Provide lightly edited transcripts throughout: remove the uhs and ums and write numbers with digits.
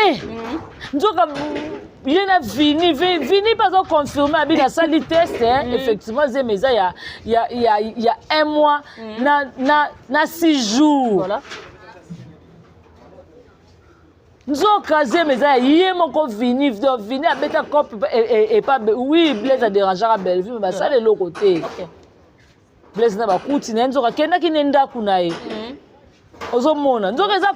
Eh, nzoka ye na Vini, Vini mpe azo confirme abi nasali test eh, effectivement zemi eza ya un mois na 6 jours. Voilà. Nzoka zemi eza ya ye moko Vini. Donc Vini abeta cope epa. Oui, Blaise adérangeaka Bellevue, mais basala eloko te. Blaise na bakuti na ye, nzoka akendaki ne ndako na ye. Ozomona, nzoka eza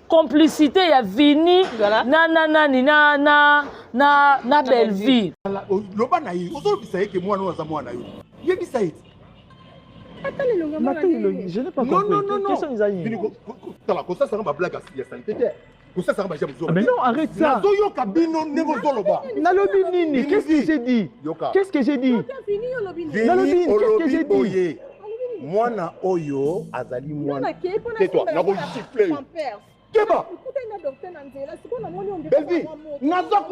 complicité ya Vini na nani na Bellevue. Loba na ye, ozolobisa ye ke mwana oyo aza mwana yo, yebisa ye. Je n'ai pas compris. Non, non, non. Question eza nini? Vini, tala, kosasanga bablague ya saleté te, kosasanga baja. Ah, mais non, arrête ça. Nazoyoka bino ndenge ozoloba. Nalobi nini? Qu'est-ce que j'ai dit? Yoka. Qu'est-ce que j'ai dit? Nalobi Vini, nini? Qu'est-ce que j'ai olobi dit? boye: mwana oyo azali mwana. Tais-toi, nakosiffler yo. Keba Belvi,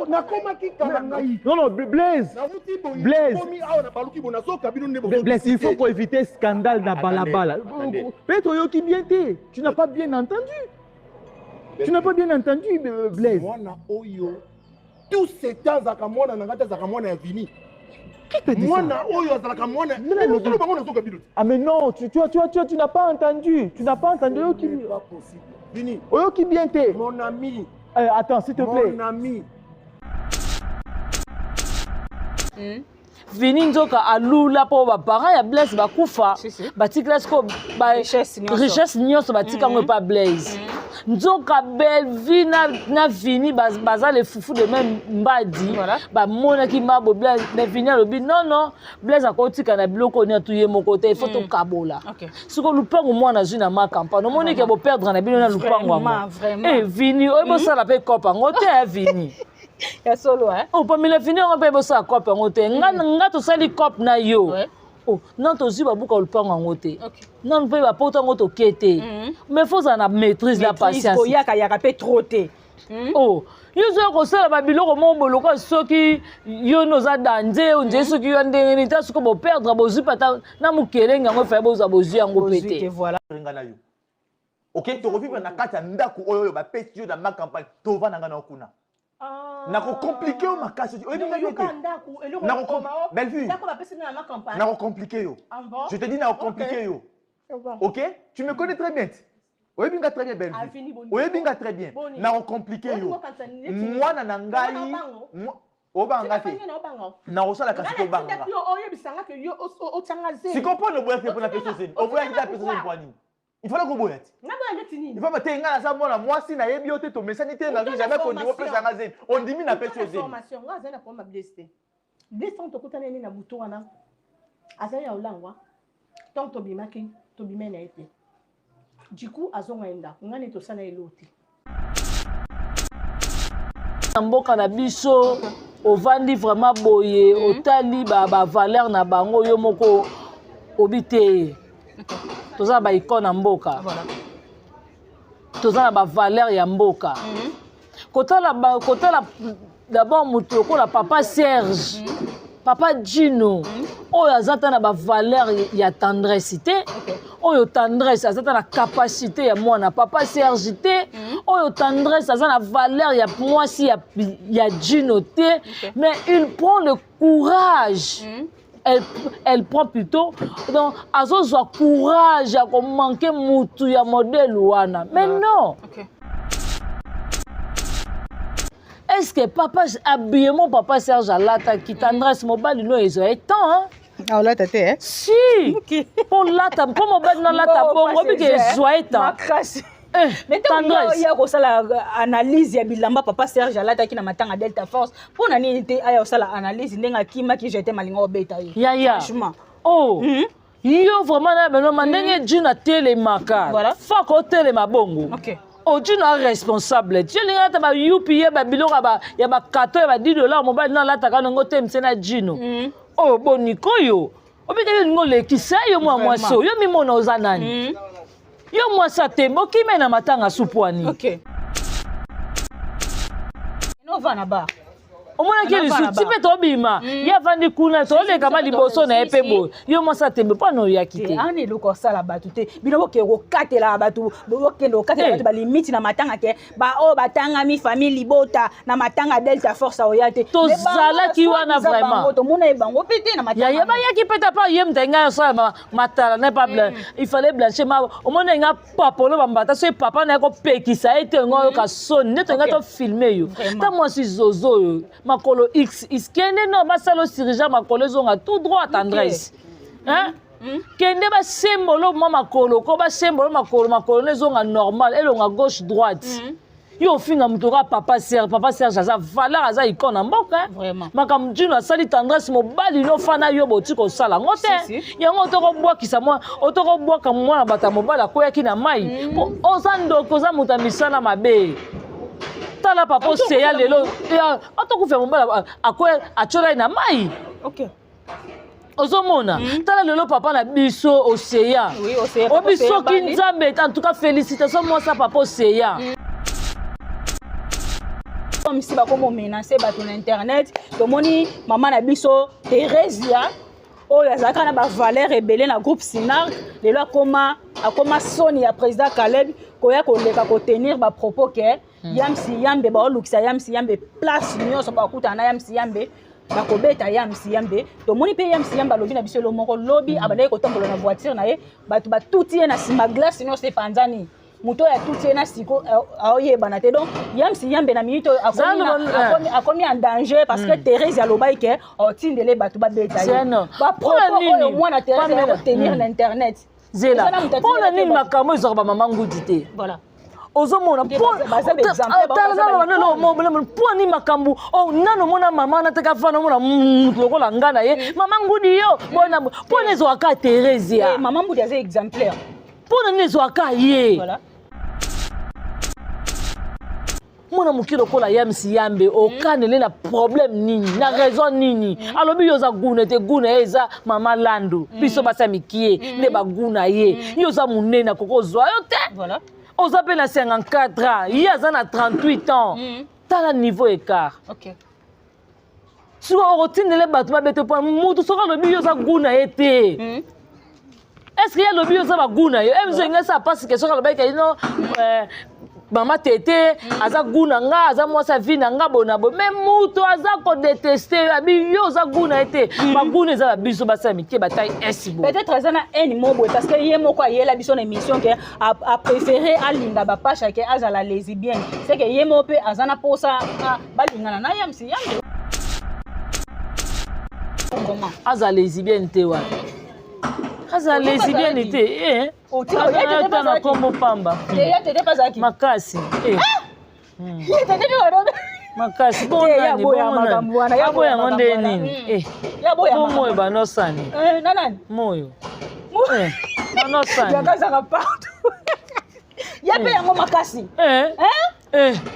nakomaki kala ngai. Non, non, Blaise. Nauti boye. Blaise. Komi awa na baluki boye, nazoka bino nde. Blaise, il faut qu'on évite scandale na balabala. Attendez. Peut-être oyoki bien te. Tu n'as pas bien entendu. Tu n'as pas bien entendu, Blaise. Mwana oyo, tout ce temps azalaka mwana na ngai te, azalaka mwana ya Vini. Qui t'a dit ça? Mwana oyo azalaka mwana. Non, non. Bango nazoka bino. Ah mais non, tu n'as pas entendu. Tu n'as pas entendu. Oyoki, C'est pas possible, Vini. Oyoki bien te. Mon ami. Attends, s'il te plaît. Mon ami. Vini nzoka alula mpo baparent ya Blaise bakufa. Si, si. Batikela siko Richesse nyonso. Richesse nyonso batika yango epa Blaise. Nzoka Belvi na Vini baza le fufu de même mbadi. Bamonaki mabo Blaise, mais Vini alobi: non, non, Blaise akotika na biloko oyo atu ye moko te, il faut tokabola. Siko lupango mwana azwi na Makampane, omoni ke boperdre na bino na lupango yango. Vraiment. Eh, Vini oyo bosala mpe cope yango te ya Vini. Ya solo, hein? Oh, pamela, Vini yango mpe bosala cope yango te. Nga tosali cope na yo. Oh, non, tozwi babuka lupango yango te. Nanu mpe bapota yango toke te. Mais faut ozala na maîtrise na patience. Koyaka yaka mpe trop te. Oh, yo ozoya kosala babiloko moko boloka soki yo nde oza danger, ondie soki yo ndenge nini ta. Soki boperdre, bozwi pata na mokelenge yango, efai bozwa bozwi yango mpe Bozwi te. te, voilà. Nga na yo, ok, tokovivre na kati ya ndako oyo oyo bapesi yo na Makampagne, tovanda nga na yo kuna, nakocompliquer yo makasi. Oyebi ngai yo te. Bellevue, nakocompliquer yo, je te dis, nakocompliquer yo, ok? Tu me connais très bien, oyebi nga très bien. Bellevue, oyebi nga très bien. Nakocompliquer yo, mwana na ngai obanga te, nakosala kasi tobanga. Sikoyo mpona oboyaki te, mpona pesa ozemi, oboyaki te apesa ozemi mpo nini? Il fallait koboya te, il faut te. Ngai naza mwana mwasi, nayebi yo te, tomesani te, nazwi jamais kondima opesa nga zemi. Ondimi, napesi yo zemi. Azali na problème ya Blaise te. Blaise, ntango tokutani nini na butu wana, azali ya olangwa. Ntango tobimaki, tobimai na ye te. Du coup azonga ye ndako, ngai nde tosala elo te. Na mboka na biso, ovandi vraiment boye, otali bavaleur na bango, yo moko obi te. Toza na baicône na mboka, toza na bavaleur ya mboka. Kotala d'abord moto lokola papa Serge, papa Gino oyo aza ta na bavaleur ya tendresse te, oyo tendresse aza ta na capacité ya mwana papa Serge te, oyo tendresse aza na valeur ya mwasi ya Gino te, mais il prend le courage, elle prend plutôt, donc azozwa courage ya komanquer mutu ya modèle wana. Mais non, est-ce que papa habillement papa Serge alataki, tendresse mobali no ezwa ye temps, hein? Aolata te, eh? Si, mpo lata, mpo mobali nalata bongo, obiki ezwa ye temps. Makasi. Eh, mais ntango tendresse. ya kosala analyse ya bilamba papa Serge alataki na matanga Delta Force, mpo na nini te aya kosala analyse ndenge akimaki jete malinga obeta ye? Yaya. Franchement. Oh, yo vraiment na benoma ndenge June atelemaka. Faka otelema bongo. O June a responsable ti olingi ata bayupi ye babiloko ya bakato ya ba 10 dollar, mobali no alataka nango te mise na Jino. O boniko yo obikaki olingi olekisa yo mwa mwasi oyo, yo mimona oza nani? Yo mwasi atembe, okime na matanga, supwani. Ok, nova na bar. Omonaki lisusu ti mpe tobima, ye avandi kuna, tolekama liboso na ye mpe boye. Yo mwasi atembe mpo ana oyaki te. Ana eloko asala bato te. Bino bokende kokatela bato, bokende kokatela bato balimiti na matanga ke baoyo batangami famille libota na matanga Delta Force oya te. Tozalaki wana vraiment. Tomona ye bango mpe te na matanga. Ya bayaki mpe ta pa ye moto ngai asala matala na pa il fallait blanchir ma omona nga papolo bambata soki papa na ye kopekisa ye te ngo oyoka soni nde tolinga tofilme yo ta mwasi zozo oyo makolo x iskende no basala chirurgien makolo ezonga tout droit tendresse hein kende basembolo mwa makolo ko basembolo makolo makolo no ezonga normal elonga gauche droite. Yo ofinga moto kaka papa Serge, papa Serge aza valeur, aza icône na mboka. Makambo Djino asali tendresse mobali no fana yo boti kosala ngo te. Yango otokobwakisa mwa, otokobwaka mwana bato ya mobali akweyaki na mai. Po oza ndoki, oza moto ya misala mabe. Tala papa oseya lelo, otokufa mobali akweya atiolai na mai. Ozomona tala lelo papa na biso Oseya obi soki Nzambe, en tout cas félicitation mwasa papa Oseya. Comme si bakoma menacer bato na internet, tomoni mama na biso Theresia oyo azalaka na bavaleur ebele na groupe Sinark, lelo akoma soni ya président Caleb koya koleka kotenir bapropos ke Yamsi Yambe baolukisa Yamsi Yambe place nyonso bakutana na Yamsi Yambe bakobeta Yamsi Yambe. Tomoni mpe Yamsi Yambe alobi na biso elo moko lobi abandaki kotambola na voiture na ye, bato batuti ye na nsima, glace nyonso epanzani, moto oyo atuti ye na siko aoyebana te. Donc Yamsi Yambe na minute oyo akomi en danger parce que Thérèse alobaki ke otindele bato babeta ye. Bapropos oyo mwana Thérèse akotenir na internet. Zela, mpona nini makambo ezwaka bamama ngudi te? Ozomona mpo nini makambo nano omona mama wana teka fana omona mutu lokola nga na ye mama ngudi yo bona mpo nini ezwaka Theresia? Mama ngudi aza exemplaire. Mpo na nini ezwaka ye? Mwana moke lokola Yamsi Yambe okanele na problème nini, na raison nini? Alobi yo oza guna te, guna ye eza mama Landu, biso basi mikie nde baguna ye. Yo oza monene, akoki ozwa yo te. Oza mpe na 54 ans, ye aza na 38 ans. Tala niveau écart. Soki okotindele bato babete mpo mutu soki alobi yo oza guna ye te, est ce que ye alobi yo oza baguna ye? Biso engai sa pasi ke soki alobaki ke no mama tete aza gu na nga, aza mwasi ya vie na nga boye na boye, mais moto aza kodeteste yo, abi yo oza gu na ye te. Baguna eza ba biso basala mike batai esi boye. Peut-être aza na haine mo boye parce que ye moko ayela biso na émission ke apréféré alinga bapasha ke azala lesbienne, c'est que ye moko mpe aza na posa balingana na Yamsi Yambe. Comment aza lesbienne te? Wana aza lesbienne te, ata na kombo pamba makasi makasi. Bonani aboya yango nde nini? Bo moyo banosani moyo banosani. Ye mpe yango makasi.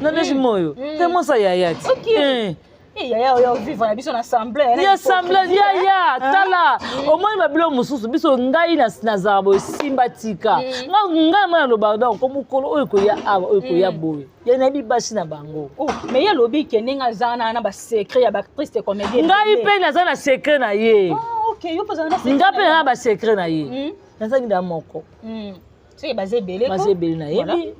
Nanesi moyo te mosa yaya ti. Yaya oyo vivre na biso na assemblée. Ya assemblée yaya, tala omoni babilo mosusu biso ngai nazala boye simba tika ngai ma nalobaka donc mokolo oyo ekoya awa oyo ekoya boye ya nayebi basi na bango. Mais ye alobi ke ndenge aza na basecret ya baartiste comédien. Ngai mpe naza na secret na ye. Ngai mpe naza na basecret na ye, nazangi na moko. Soki baza ebele. Baza ebele nayebi.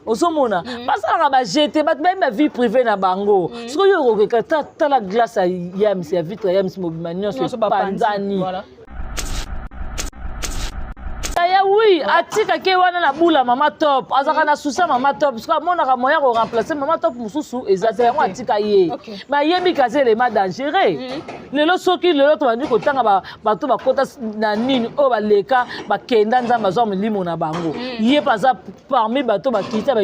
Ozomona basalaka bajete bato bayebi ba vie privée na bango. Soki oyo okokeka, tala glace ya Yamisi, ya vitre ya Yamisi mobima nyonso epanzani. Ya oui, atikaki wana na bula mama Top azalaka na susi ya mama Top, soki amonaka moyen koremplace mama Top mosusu eza te, yango atika ye. Bayebi kaza elema dangereux. Lelo soki lelo tobandi kotanga bato bakota na nini oyo baleka bakenda, Nzambe azwa molimo na bango, ye mpe aza parmi bato bakita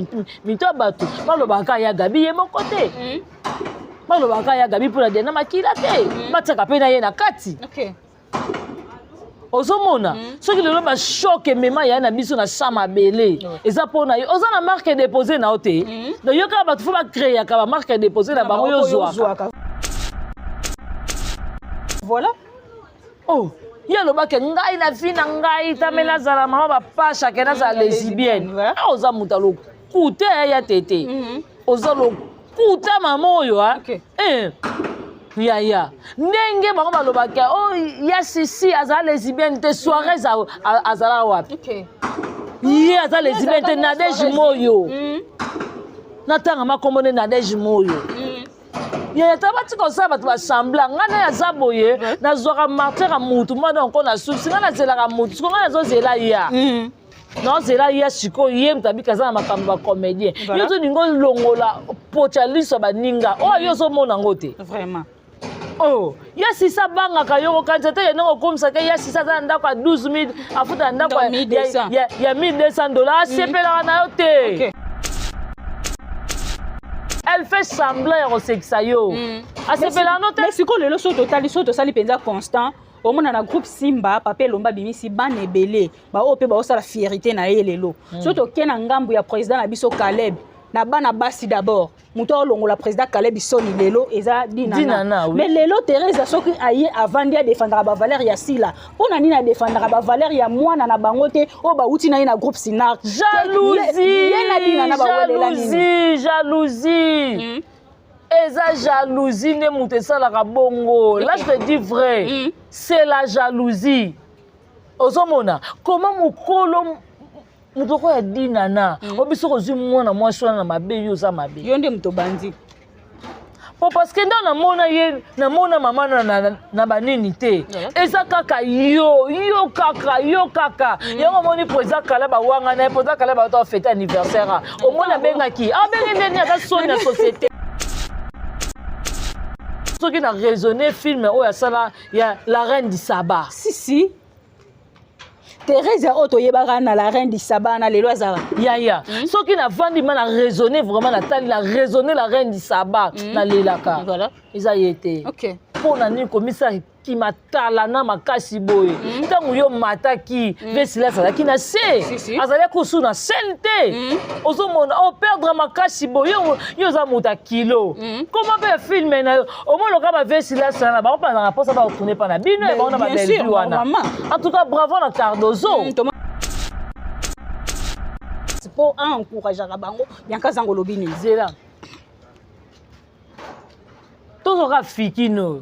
mito ya bato. Balobaka ya Gabi ye moko te, balobaka ya Gabi mpona Diana Makila te, batiaka mpe na ye na kati. Ozomona soki lelo bachoc emema ya na biso na sa mabele eza mpo na ye. Oza na marque déposé na yo te, donc yo kaka bato fo bacréaka bamarque déposé na bango, yo ozwaka. Voilà. Oh, ye alobaki ngai na vie na ngai tame nazala mama bapasha ke nazala lesbienne. Oza moto alokute ya tete, oza lokuta. Lokuta mama oyo a Okay. eh. Yaya ndenge bango balobaka o oh, ya sisi azala lesbienne te, soirée azalaka wapi? Okay. Ye aza lesbienne te. Nadege Moyo, natanga makombo nde Nadege Moyo. Yaya, ta batika kosala bato basembla. Ngai nde naza boye, nazwaka martyr ya mutu mwana yango na susi. Ngai nazelaka mutu, siko ngai nazozela ya nazela ya sikoyo. Ye moto abika aza na makambo ya comédien. Yo ozolinga olongola potya liso ya baninga oyo yo ozomona yango te. Vraiment. Oh, ya sisa abangaka yo, kokanisa te ndenge okomisaka ya sisa aza na ndako ya 12 000, afuta na ndako ya 1200 $, asepelaka na yo te. Elle fait semblant ya kosekisa yo, asepelaka no te. Mais sikoyo lelo so totali, so tosali mpenza constant, omona na groupe Simba, papa Elomba abimisi bana ebele baoyo mpe baosala fierté na ye lelo. So tokei na ngambu ya président na biso Caleb na bana basi, d'abord moto aolongola président Caleb soni lelo eza Dinana. Dinana, oui. Mais lelo Therese soki aye avandi, adefendaka bavaleur ya Sila. Mpo na nini adefendaka bavaleur ya mwana na bango te oyo bauti na ye na groupe Sinark? Jalousie. Ye na Dinana bawelela nini? Jalousie, jalousie, eza jalousie nde moto esalaka bongo. Là, je te dis vrai, c'est la jalousie. Ozomona comment mokolo moto okoya Dinana o biso kozwi mwana mwasi wana na mabe, yo oza mabe. Yo nde moto bandi. Po parce que nde namona ye, namona mama na banini te, eza kaka yo, yo kaka, yo kaka. Yango omoni po eza kala bawanga na ye, po eza kala bato afete anniversaire. A omoni abengaki, abengi ndeni, aza soni na société. Soki na raisonne film oyo asala ya La Reine du Saba. Si si, Therese oyo toyebaka na La Reine du Saba na lelo azala. Yaya, soki navandi ma na raisonne vraiment, natali na raisonne La Reine du Saba, nalelaka. Eza ye te. Mpo na nini komisa kimatala na makasi boye? Ntango yo mataki, Vesila azalaki na se. Si, si. Azalaki kosu na scène te. Ozomona operdre makasi boye, yo oza moto ya kilo koma mpe film na yo omoloka bavesila sana bango mpe bazalaka mposa bakotourne mpa na bino ya bango na Bien sûr, babelvi wana. normalement. En tout cas, bravo na Cardozo. Mpo aencourageaka bango, Bianka Zango olobi nini? Zela, tozoka fikino,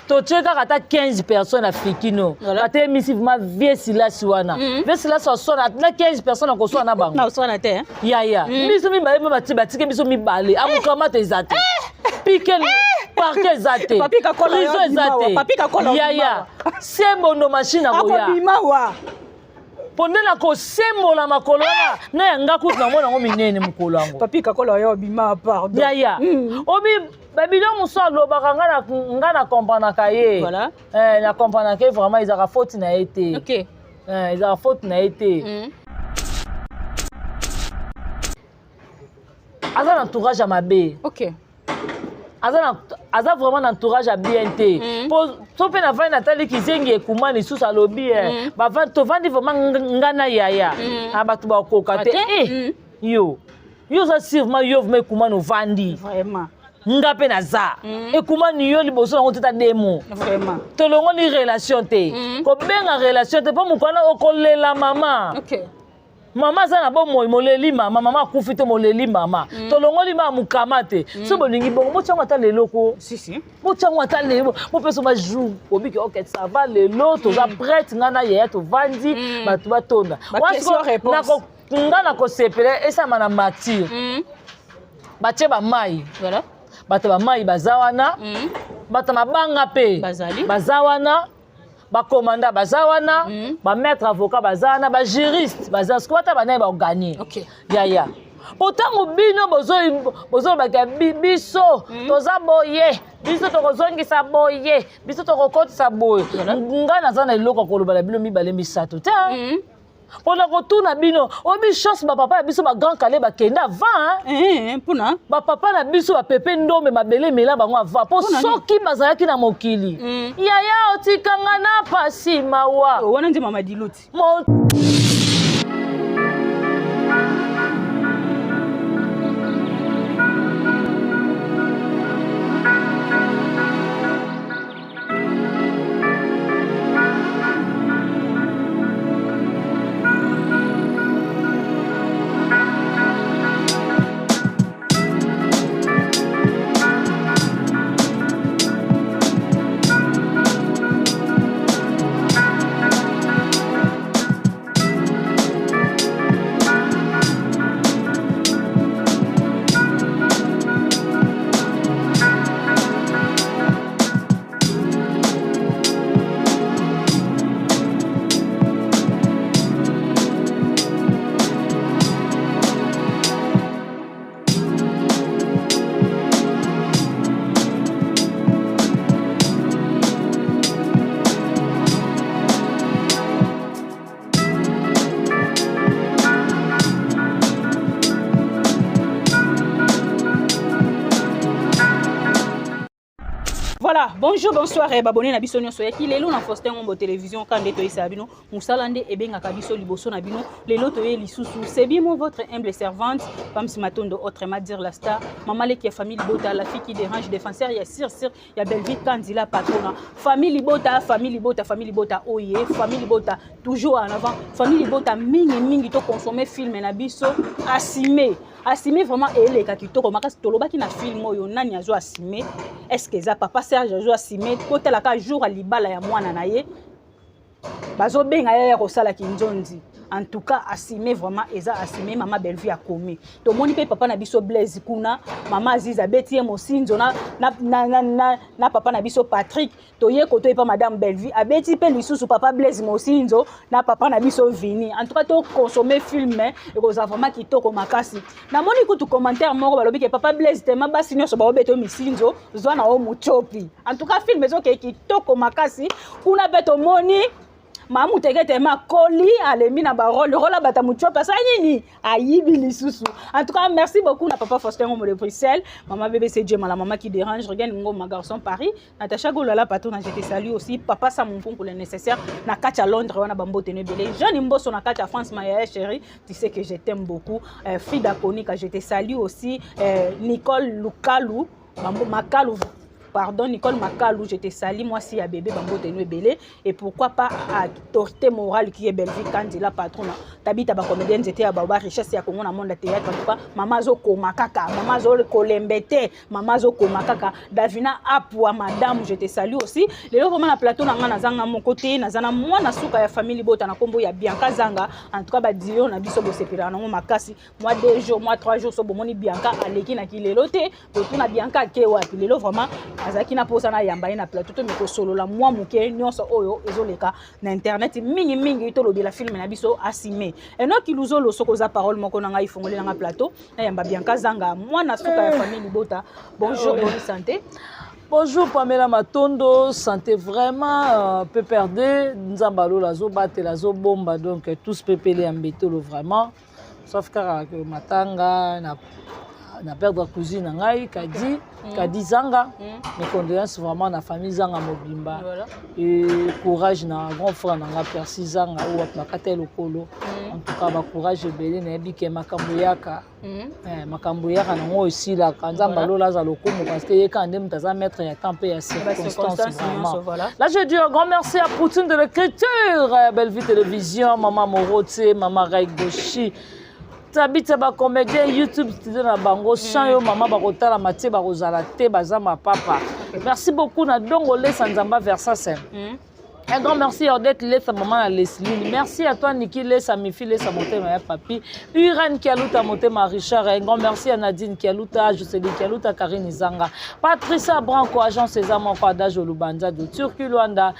totie kaka ata 15 personnes na fikino. Batelemisi vraiment vie Silasi wana, vie Silasi aswana na 15 personnes, akoswana na bango. Na oswana te, hein? Yaya, biso mibale mpe batike biso mibale, amokamata eza te, pike parke eza te. Papi Kakola prison eza obimawa, te. Papi Kakola. Yaya, sembondo machine akoya. Akobima wa. Mpo nde nakosembola makolo wana na yanga kutu namona yango minene mokolo yango. Papi Kakola oyo obima, pardon. Yaya, obi babilo mosusu alobaka, nga na comprenaka ye. Eh, na comprenaka ye vraiment, ezalaka faute na ye te. Eh, ezalaka faute na ye te. Aza na entourage ya mabe. Aza vraiment na entourage ya bien te. Po so mpe navandi, natali kizengi ekuma lisusu alobi eh, tovandi vraiment nga na yaya. Ah, bato bakoka te. Te? Eh, yo oza sûrement, yo vraiment ekumani ovandi. Vraiment. Nga mpe naza ekumani yo liboso nango te, ta demo. Vraiment. Tolongoli relation te, kobenga relation te, mpo mokwana okolela mama. Mama aza na bomoi, moleli mama, mama akufi te, moleli mama. Tolongoli ma mokama te. So bolingi bongo, botiango ata lelo ko. Si si. Botiango ata lelo, bopesa ba jour obiki. Ok, ça va, lelo toza prête, ngai na yaya tovandi, bato batonda. Ba question réponse. Nga na kosepela esama na martyr, batie bamai. Bato bamai baza wana, bato mabanga mpe Bazali. baza wana, bakomanda baza wana, bamaître avocat baza wana, bajuriste baza. Sikoyo ata banaye baoganye. Yaya, po ntango bino bozolobaka biso toza boye, biso tokozongisa boye, biso tokokotisa boye, ngai naza na eloko ya koloba na bino mibale misato te, mpona kotuna bino oyebi chance bapapa ya biso bagrand kale bakende avant, hein? Eh, mpona Bapapa na biso bapepe ndombe mabele emela bango avant, mpo Mpona nini? soki bazalaki na mokili, yaya, otikanga na pasi mawa. Wana nde mama Diluti. Voilà, bonjour, bonsoir, et babone na biso nyonso yaki lelo na Faustin Ngombo Télévision quand nde toyisa bino musala nde ebengaka biso liboso na bino lelo toye lisusu. C'est bien moi votre humble servante Pams Matondo, autrement dire la star, maman leki ya famille Libota, la fille qui dérange, défenseur ya sir sir ya Bellevue Kandila patrona. Famille Libota, famille Libota, famille Libota oye, famille Libota toujours en avant, famille Libota mingi mingi to consommer film na biso assumé. Asime vraiment eleka kitoko makasi. Tolobaki na film oyo nani azo asime? Est ce que eza papa Serge azo asime? Kotalaka jour ya libala ya mwana na ye, bazobenga ye ya kosala kinzonzi. En tout cas asime vraiment eza asime. Mama Bellevue akomi, tomoni mpe papa na biso Blaise kuna, mama Aziz abeti ye mosinzo na, na, na, na, na, na papa na biso Patrick. Toye koto epa madame Bellevue, abeti mpe lisusu papa Blaise mosinzo na papa na biso Vini. En tout cas tokonsome film, ekozala vraiment kitoko makasi. Namoni kutu commentaire moko balobi ke papa Blaise tema basi nyonso baobeta yo misinzo, zwa na yo mutiopi. En tout cas film ezokee kitoko makasi. Kuna mpe tomoni Mamu Teke tema koli alemi na barole role abata mutiopi, asala nini, ayibi lisusu. En tout cas merci beaucoup na papa Faustin Ngombo de Bruxelles, mama BBC Djema, la maman qui dérange, Regan Ngoma garçon Paris, Natacha Golala patron, je te salue aussi. Papa Samumpunku le nécessaire na kati ya Londres wana, bambote no ebele. Jeanne Mboso na kati ya France, ma yaya chérie, tu sais que je t'aime beaucoup. Frida Konika, je te salue aussi. Nicole Lukalu Bambo, Makalu, pardon, Nicole Makalou, je te salue, moi si ya bébé, bambote no ebele. Et pourquoi pas autorité morale qui est Bellevue Kandila patrona, tabita ba comédien nzete ya ba richesse ya Congo na monde ya théâtre. En tout cas mama azokoma kaka, mama azokolembe te, mama azokoma kaka. Davina Apua, madame, je te salue aussi. Lelo vraiment na plateau na nga nazanga moko te, naza na mwana suka ya famille Libota na nkombo ya Bianca Zanga. En tout cas badio na biso bosepelaka nango makasi. Moi 2 jours, moi 3 jours, so bomoni Bianca aleki na kilelo te, totuna Bianca ake wapi. Lelo vraiment azalaki na mposa nayamba ye na plateau, tomi kosolola mwa moke nyonso oyo ezoleka na internet, mingimingi tolobela film na biso Asime. Enoki Luzolo, soki oza parole moko na ngai, ifongoli nanga plateau, nayamba Bianca Zanga, mwana suka ya famille Libota. Bonjour, bonne santé? Bonjour Pamela Matondo, santé vraiment PPRD, Nzambe alola azobatela, azobomba, donc tous pepele ya mbetolo vraiment, sauf kaka ke matanga na perdre cousine na ngai Kadi, Kadi Zanga. Mes condoléances vraiment na famille Zanga mobimba. Et courage na grand frère na nga Percy Zanga oyo wapi bakata ye lokolo. En tout cas bacourage ebele, nayebi ke makambo eyaka. Makambo eyaka nango esilaka. Nzambe alola aza lokumu parce que ye kaka nde moto aza maître ya temps mpe ya circonstance. Circonstance vraiment. Nyonso, voilà. Là, je dis un grand merci à Poutine de l'écriture, Bellevue Télévision, Maman Morote, Maman Ray Goshi, tabita bacomédien YouTube studio na bango sans yo mama bakotalama te, bakozala te, baza mapapa. Merci beaucoup na Dongo Lesa Nzamba Versase. Un grand merci à Odette Lesa, maman à Leslie. Merci à toi, Niki Lesa, Mifi Lesa, Motema ya Papi. Uran Kialuta, Motema Richard. Un grand merci à Nadine Kialuta, Jocelyne Kialuta, Karine Zanga. Patricia Branco, agent César Moko, Adage Lubanza de Turquie Luanda,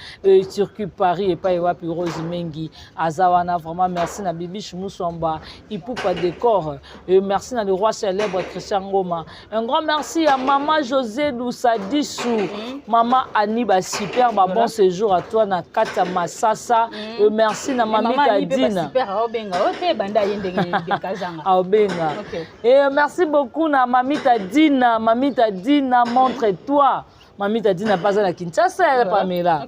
Turquie Paris, et pas Wapi Rose Mengi. Azawana, vraiment merci na Bibiche Moussamba, Ipupa Décor. Et merci na le roi célèbre Christian Ngoma. Un grand merci à maman José Dousadissou, maman Annie, bah super, bah bon séjour à toi na kati ya Masasa. Merci na mami Kadina. Super, aobenga o te banda ye ndenge Bianca Zanga. Aobenga. Et merci beaucoup na mamita Dina, mamita Dina, montre-toi. Mamita Dina paza na Kinshasa, Pamela.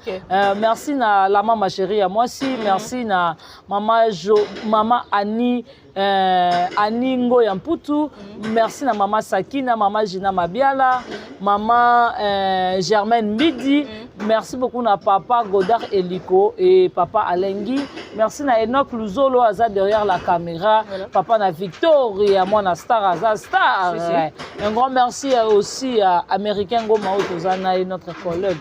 Merci na la mama chérie ya mwasi, merci na mama Jo, mama Annie, Annie Ngoya Mputu, merci na mama Sakina, mama Gina Mabiala, mama Germaine Mbidi, merci beaucoup na papa Godard Eliko et papa Alengi, merci na Enoch Luzolo aza derrière la caméra, papa na Victoria, mwana star aza star. Si, si. Un grand merci aussi à Américain Ngoma oyo toza na ye, notre collègue.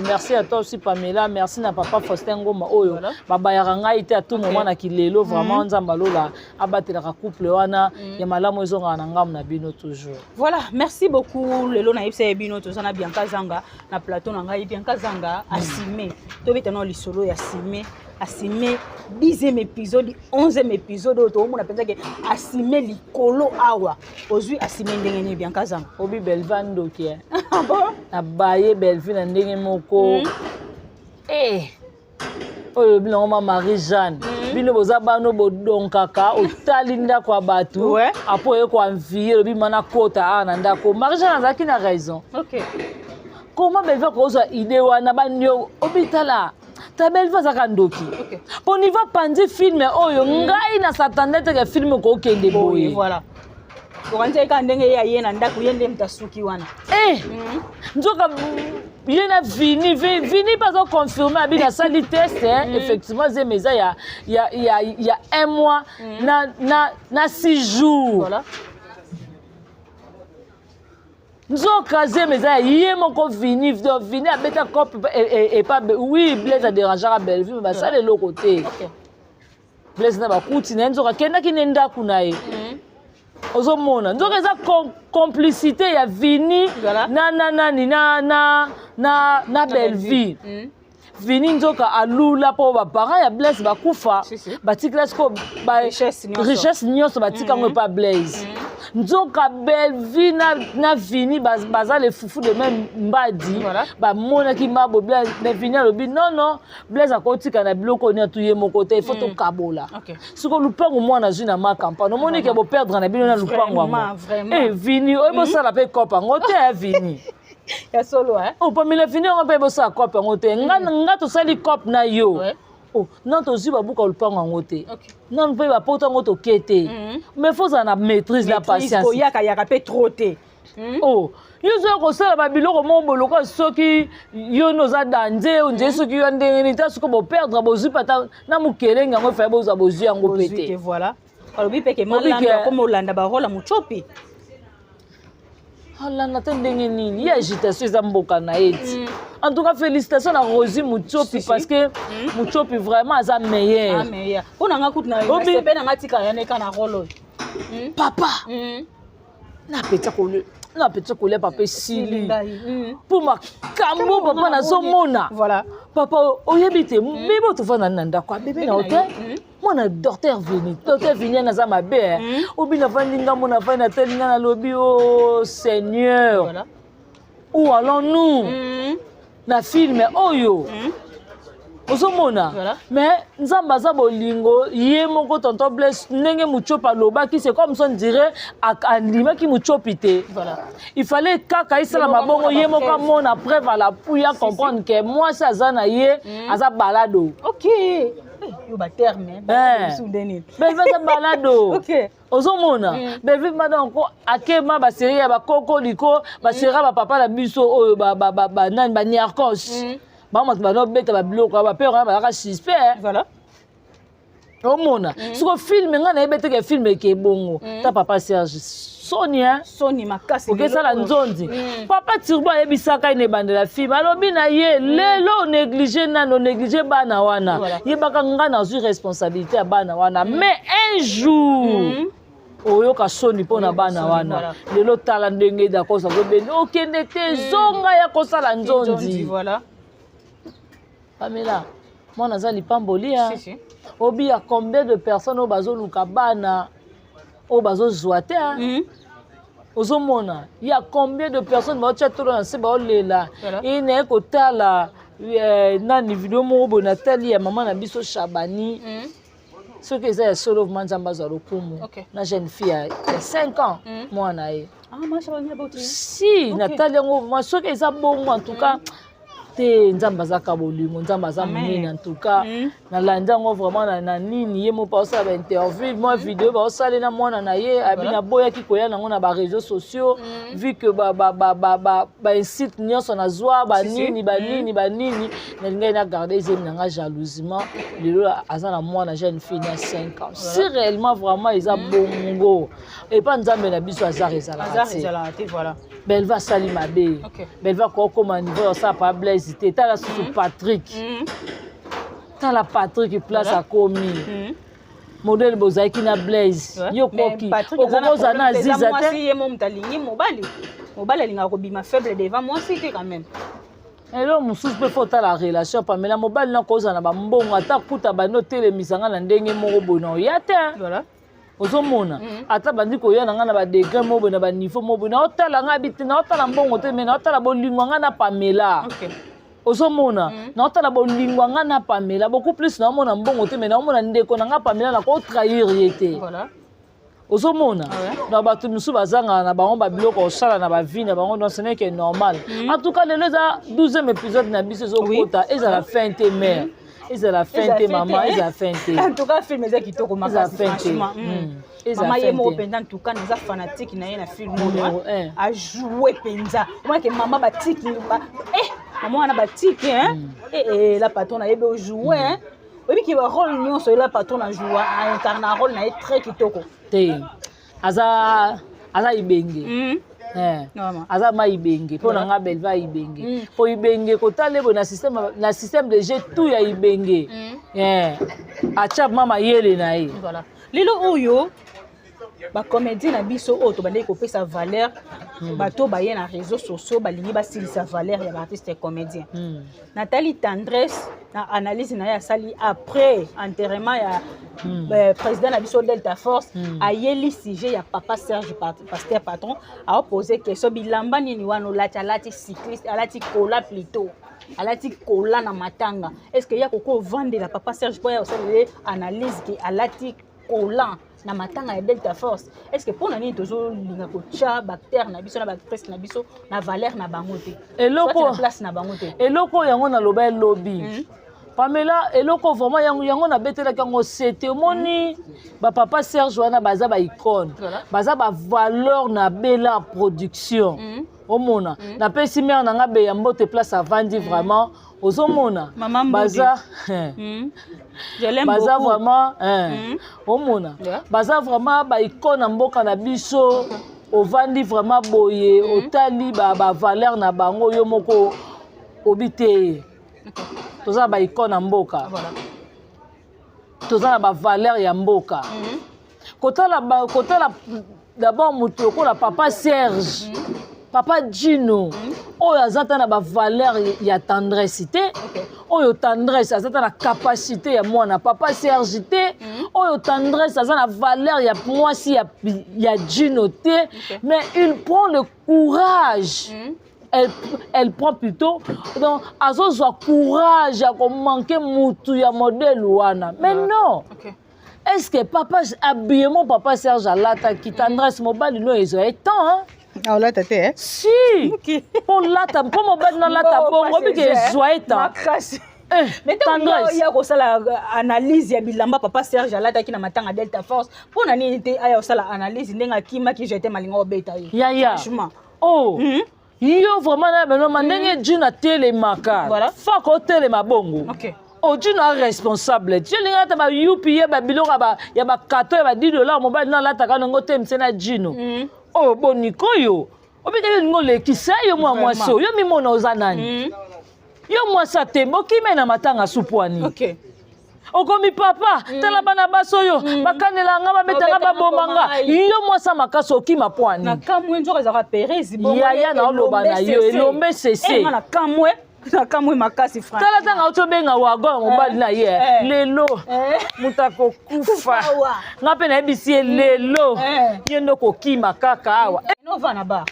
Merci à toi aussi Pamela, merci na papa Faustin Ngoma oyo babayaka ngai te à tout moment na kilelo vraiment. Nzambe alola abatelaka couple wana ya malamu, ezongaka na ngambo na bino toujours. Voilà, merci beaucoup. Lelo nayebisa ye bino toza na Bianca Zanga na plateau na ngai. Bianca Zanga, asime tobeta nao lisolo ya Asime. Asime 10e épisode, 11e épisode oyo toomona mpenza ke asime likolo awa. Ozwi asime ndenge nini, Bianca Zanga? Obi Belva ndoki, eh. Ah bon? Nabaye Bellevue na ndenge moko. Eh, oyo lobi nango ma Marie Jeanne, bino boza bano bodonkaka, otali ndako ya bato, apo oye koenvie, lobi mana kota awa na ndako. Marie Jeanne azalaki na raison. Comment Bellevue akozwa idée wana banio obitala ta Bellevue azaka ndoki? Mpo niva panzi film oyo, ngai na s'attendait te ke film okokende boye. Voilà, okanisi kaka ndenge ye aye na ndako, ye nde moto asuki wana. Eh, nzoka ye na Vini. Vini mpe azoconfirme, abi nasali test, effectivement zemi eza ya un mois na 6 jours. Nzoka zemi eza ya ye moko Vini. Donc Vini abeta cope epa. Oui, Blaise adérangeaka Bellevue, mais basala eloko te. Blaise na bakuti na ye, nzoka akendaki ne ndako na ye. Ozomona, nzoka eza complicité ya Vini na nani na Bellevue. Vini nzoka alula mpo baparent ya Blaise bakufa. Si, si. Batikela sikoyo Richesse nyonso. Richesse nyonso batika yango epa Blaise. Nzoka Bellevue na Vini baza le fufu de même mbadi. Bamonaki mabo Blaise, mais Vini alobi: non, non, Blaise akotika na biloko oni atu ye moko te, il faut tokabola. Sikoyo lupango mwana azwi na Makampane, omoni ke boperdre na bino na lupango yango. Eh, Vini oyo bosala mpe cope yango te ya Vini. Ya solo, hein? Oh, pamela, Vini yango mpe bosala cope yango te. Nga tosali cope na yo. Oh, non, tozwi babuka lupango yango te. Nanu mpe bapoto yango toke te. Mais faut ozala na maîtrise na patience. Koyakayaka mpe trop te. Oh, yo ozoya kosala babiloko moko boloka soki yo nde oza danger, ondire soki yo ndenge nini ta soki boperdre, bozwi mpe ata na mokelenge yango, efaya bozwa, bozwi yango mpe Bozwi te. te, voilà. Balobi mpe ke Obi malanda akoma olanda barole ya Mutsopi. Alanda te ndenge nini? Ye agitation eza mboka na ye ti. En tout cas, félicitation na Rosi Mutsopi, Si, si. parce que Mutsopi vraiment aza meilleur. Ah, meilleur mpo na nga kutu na sepe na nga tika ya neka na role oyo. Papa, napeti kolia papa esili. Ngai. Mpo makambo papa nazomona. Papa, oyebi te, bebe tovanda na ndako ya bebe na yo te, mwana docteur Vini. Docteur Vini ana aza mabe, eh. Obi navandi ngambo, navandi natali nga, nalobi: o Seigneur, où allons-nous na film oyo? Ozomona. Mais Nzambe aza bolingo. Ye moko tonton Blaise, ndenge Mutsopi alobaki, c'est comme ça, on dirait andimaki Mutsopi te. Il fallait kaka esalama bongo, ye moko amona preuve à l'appui, ya comprendre ke mwasi aza na ye aza balado. Ok. Eh, yo baterme Eh. bisu ndeni. Bellevue aza balado. Ozomona, Bellevue ma donc akema basérie ya bakoko liko, basérie ya bapapa na biso oyo banani, baniarcos, bango bato banobeta babiloko ya bapere wana, bazalaka suspect. Omona siko film, ngai nayebi te ke film eke bongo ta. Papa Serge, soni, hein? Soni makasi. Okesala lelo oyo. Nzonzi papa Turbo ayebisaka ye na ebandela film, alobi na ye: lelo onéglige nani? Onéglige bana wana. Yebaka ngai nazwi responsabilité ya bana wana, mais un jour oyoka soni mpo na Oyoka bana soni, wana. Lelo tala ndenge dakosa azobende, okende te, zonga ya kosala nzonzi. Pamela, mwana aza lipamboli ya Si, si. obi ya combien de personnes oyo bazoluka bana oyo bazozwa te, ah. Ozomona ya combien de personnes baotya tolo na se, baolela. E naye kotala nani, video moko boye natali ya mama na biso Shabani. Soki eza ya solo, vraiment Nzambe azwa lokumu. Na jeune fille ya 5 ans, mwana ye. Ah, ma Shabani aboti. Si. Natali yango vraiment, soki eza bongo, en tout cas te, Nzambe azaka bolingo, Nzambe aza Amen. monene. En tout cas, nalandi yango vraiment na nini, ye moko baosala bainterview, mwa video baosala na mwana na ye, abi naboyaki koya nango na baréseaux sociaux, vu que bainsulte nyonso nazwa, banini banini banini, nalingai na garde zemi na nga jalousement. Lelo aza na mwana jeune fille na 5 ans. Si réellement vraiment eza bongo, epa Nzambe na biso azar ezalaka Hasard te. ezalaka te, voilà. Belva asali mabe. Belva kokoma niveau ya osala pa Blaise te. Tala susu Patrick, tala Patrick place akomi. Modele bozalaki na Blaise, yo koki okoki ozala na Aziza te. Ye mo moto alingi mobali, mobali alingaka kobima faible devant mwasi te quand même. Eloko mosusu mpe, faut otala relation. Pamela, mobali na kozala na bambongo, ata kuta bandi otelemisa nga na ndenge moko boye na oya te. Ozomona, ata bandi koya na ngai na badegré moko boye, na baniveau moko boye, naotala ngai bi te, naotala mbongo te, mais naotala bolingo ya ngai na Pamela. Ozomona, naotala bolingo ya ngai na Pamela beaucoup plus. Naomona mbongo te, mais naomona ndeko na ngai Pamela, nakotrahir ye te. Ozomona na bato mosusu bazangaka na bango babiloko kosala na bavie na bango, donc ce n'est que normal. En tout cas, lelo eza 12e épisode na biso ezokota. Ezala fin te, mare, ezala fin te, mama, ezala fin te. En tout cas, film eza kitoko makasi, franchement. Mama ye moko mpenza, en tout cas naza fanatique na ye na film oyo. Ajoue mpenza, omonake mama batiki, mama wana batiki. La patron nayebi ojoue, oyebi ke barôle nyonso la patron na joue, aincarne rôle na ye très kitoko. Te, aza ibenge. Aza ma ibenge mpo na nga. Belva ibenge, mpo ibenge kotala boye na système de jeu tout ya ibenge, atya ma mayele na ye. Lelo oyo bacomédien na biso oyo tobandaki kopesa valeur, bato baye na réseaux sociaux balingi basilisa valeur ya baartiste comédien. Natali Tendresse na analyse na ye asali après enterrement ya président na biso Delta Force. Ayeli sujet ya papa Serge, pasteur patron, aopose question: bilamba nini wana olati? Alati cycliste, alati kola, plutôt alati kola na matanga. Est ce que ya koko ovandela papa Serge mpo ya osalele analyse ke alati kola na matanga ya Delta Force? Est ce que mpona nini tozolinga kotya baacteur na biso na baactrice na biso na valeur na bango te, eloko place na bango te? Eloko yango naloba elobi, Pamela, eloko vraiment yango, yango nabetelaki yango sete. Omoni bapapa Serge wana baza baicône, baza bavaleur na Bela Production. Omona, napesi mare na nga Beya mbote place avandi. Vraiment, ozomona baza vraiment, omona, baza vraiment baicône na mboka na biso. Ovandi vraiment boye, otali bavaleur na bango, yo moko obi te. Toza na baicône na mboka, toza na bavaleur ya mboka. Kotala d'abord moto lokola papa Serge, papa Gino, oyo aza ta na bavaleur ya Tendresse te, oyo Tendresse aza ta na capacité ya mwana papa Serge te, oyo Tendresse aza na valeur ya mwasi ya Gino te, mais il prend le courage, elle prend plutôt, donc azozwa courage ya komanquer mutu ya modèle wana. Mais non, est-ce que papa habillement papa Serge alataki, Tendresse, mobali no ezwa ye temps, hein? Aolata te. Si, mpo lata, mpo mobali nalata bongo, obiki ezwa ye temps. Makasi. Mais ya kosala analyse ya bilamba papa Serge alataki na matanga Delta Force, mpo na nini te aya kosala analyse ndenge akimaki jete malinga obeta ye? Yaya. Franchement. Oh, yo vraiment na benoma ndenge June atelemaka, faka otelema bongo. Ojino aresponsable ti olingi ata bayupi ye babiloko ya bakato ya ba 10 dollar, mobali no alataka nango te mise na Jino oyo boniko oyo obikaki olingi olekisa yo mwa mwasi oyo. Yo mimona oza nani? Yo mwasi atembe okime na matanga supwani. Okomi papa, tala bana basi oyo bakanela nga, babetanga, baboma nga. Yo mwasi makasi okima pwani. Na kamwe nzoka ezalaka Perezi. Yaya, na oloba na yo elombe sese. Na kamwe, na kamwe makasi. Tala ntango auti obenga wagon ya mobali na ye lelo, moto akokufa. Nga mpe nayebisi ye lelo, ye nde okokima kaka awa. Nova bar.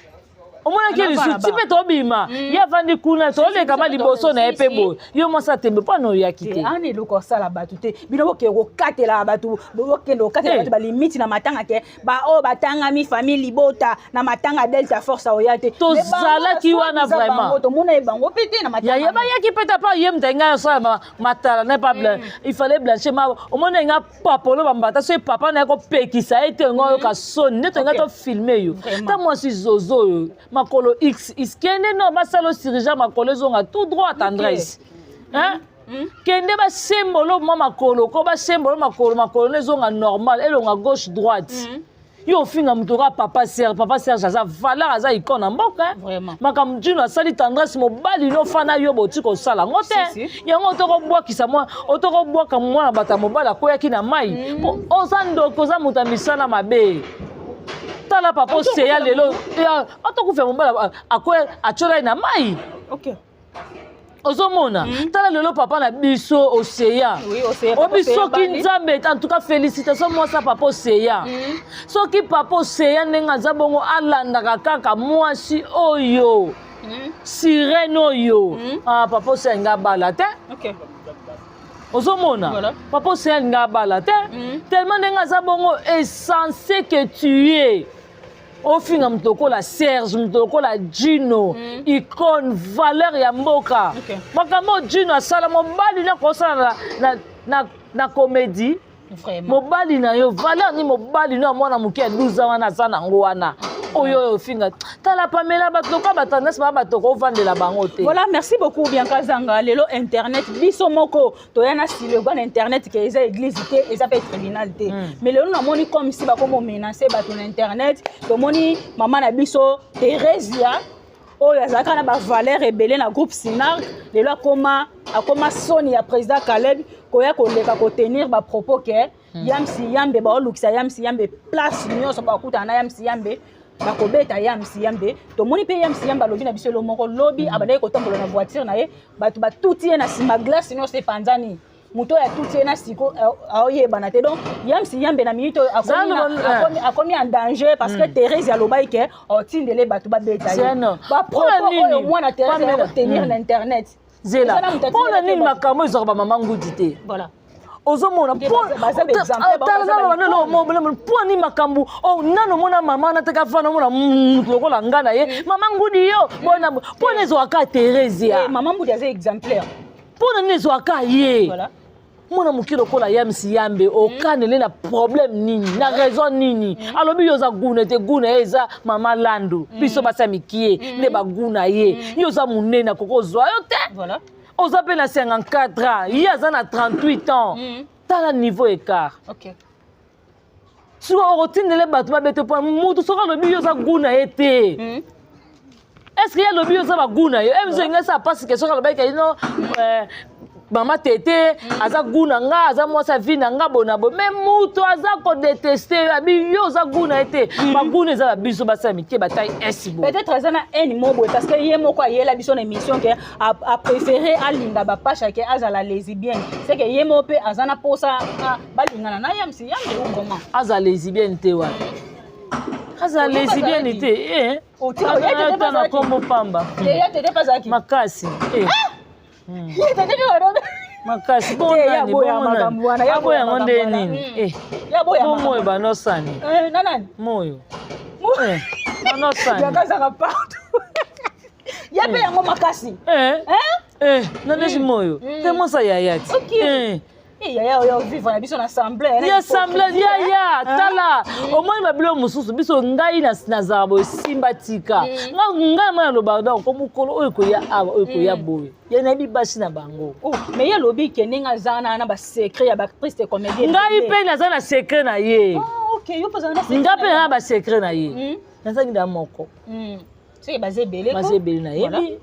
Omonaki lisusu ti mpe tobima, ye avandi kuna, tolekama liboso na ye mpe boye. Yo mwasi atembe, mpo ana oyaki te. Ana eloko osala bato te. Bino bokende kokatela bato, bokende kokatela bato balimiti na matanga ke baoyo batangami famille libota na matanga Delta Force oya te. Tozalaki wana vraiment. Tomona ye bango mpe te na matanga. Yaya, bayaki mpe ta pa ye moto alingai osala matala na pa, il fallait blanche ma omoni nga papolo bambata. So papa na ye kopekisa ye te, ngo oyoka soni nde tolingai tofilme yo. Ta mwasi zozo oyo makolo x x, kende no basala chirurgie, makolo ezonga tout droit. Tendresse, hein? Kende basembolo mwa makolo ko basembolo makolo, makolo no ezonga normal, elonga gauche droite. Yo ofinga moto kaka papa Serge. Papa Serge aza valeur, aza icône na mboka. Makambo Jino asali Tendresse, mobali no fana yo boti kosala yango te. Yango otokobwakisa mwa, otokobwaka mwana bato ya mobali akweyaki na mai mpo oza ndoki, oza moto ya misala mabe. Tala papa oseya lelo atokufa, mobali akwe atyola ye na mai. Ozomona, tala lelo papa na biso Oseya obi soki Nzambe. En tout cas, félicitation mwasi ya papa Oseya. Soki papa Oseya ndenge aza bongo, alandaka kaka mwasi oyo sirene oyo. Ah, papa Oseya nga abala te. Ozomona? Voilà. Papa Océan alinga abala te. Tellement ndenge aza bongo esense que tu es. Ofinga moto lokola Serge, moto lokola Gino, icône, valeur ya mboka. Makambo oyo Gino asala, mobali na kosala na comédie. Vraiment. Mobali na yo, valeur ni mobali na mwana moke ya 12 ans wana aza nango wana. Oyo oyo ofinga. Tala Pamela, bato lokola batendance baa bato kovandela bango te. Voilà, merci beaucoup Bianca Zanga. Lelo internet biso moko toya na slogan na internet ke eza église te, eza pe tribunal te. Mais lelo namoni comme si bakomo menacer bato na internet. Tomoni mama na biso Theresia oyo azalaka na ba valeur ebele na groupe Sinark, lelo akoma soni ya président Caleb koya koleka kotenir ba propos ke Yamsi Yambe baolukisa Yamsi Yambe place nyonso bakutana na Yamsi Yambe bakobeta Yamsi Yambe. Tomoni mpe Yamsi Yambe alobi na biso elo moko lobi abandaki kotambola na voiture na ye, bato batuti ye na nsima, glace nyonso epanzani, moto oyo atuti ye na siko aoyebana te. Donc Yamsi Yambe na minute oyo akomi en danger parce que Thérèse alobaki ke otindele bato babeta ye. Bapropos oyo mwana Thérèse akotenir na internet. Zela, mpona nini makambo ezwaka bamama ngudi te? Voilà. Ozomona mpo nini makambo nano omona mama wana teka fana omona mutu lokola nga na ye mama ngudi yo bona mpo nini ezwaka Theresia? Mama ngudi aza exemplaire. Mpona nini ezwaka ye mwana moke lokola Yamsi Yambe okanele na problème nini, na raison nini? Alobi yo oza guna te, guna ye eza mama Landu, biso basi ya mikie nde baguna ye. Yo oza monene, akoki ozwa yo te. Oza mpe na 54 ans, ye aza na 38 ans. Tala niveau écart. Soki okotindele bato babete mpo motu soki alobi yo oza guna ye te, est ce que ye alobi yo oza baguna ye? Biso engai sa pasi ke soki alobaki no mama tete aza gu na nga, aza mwasi avi na nga bona boye, mais moto aza kodétester yo, abi yo oza gu na ye te. Baguna eza babiso basala mike batai esi boye. Peut-être aza na haine mo boye parce que ye moko ayela biso na émission ke apréféré alinga bapasha ke azala lesbienne. C'est que ye moko mpe aza na posa balingana na Yamsi Yambe ou comment? Aza lesbienne te, wana aza lesbienne te, ata na kombo pamba. Makasi makasi bonani aboyango nde nini? Moyo banosani moyo banosani. Ye mpe yango makasi. Nanesi moyo te, mwasa yaya ti. Yaya oyo vivre na biso na assemblée. Ya assemblée yaya, tala, omoni babilo mosusu biso ngai nazala boye, simba tika ngai ma nalobaka donc mokolo oyo ekoya awa, oyo ekoya boye, ye nayebi basi na bango. Mais ye alobi ke ndenge aza na basecret ya baartiste comédien. Ngai mpe naza na secret na ye. Ngai mpe naza na basecret na ye, nazangi na moko. Soki baza ebele. Baza ebele, nayebi.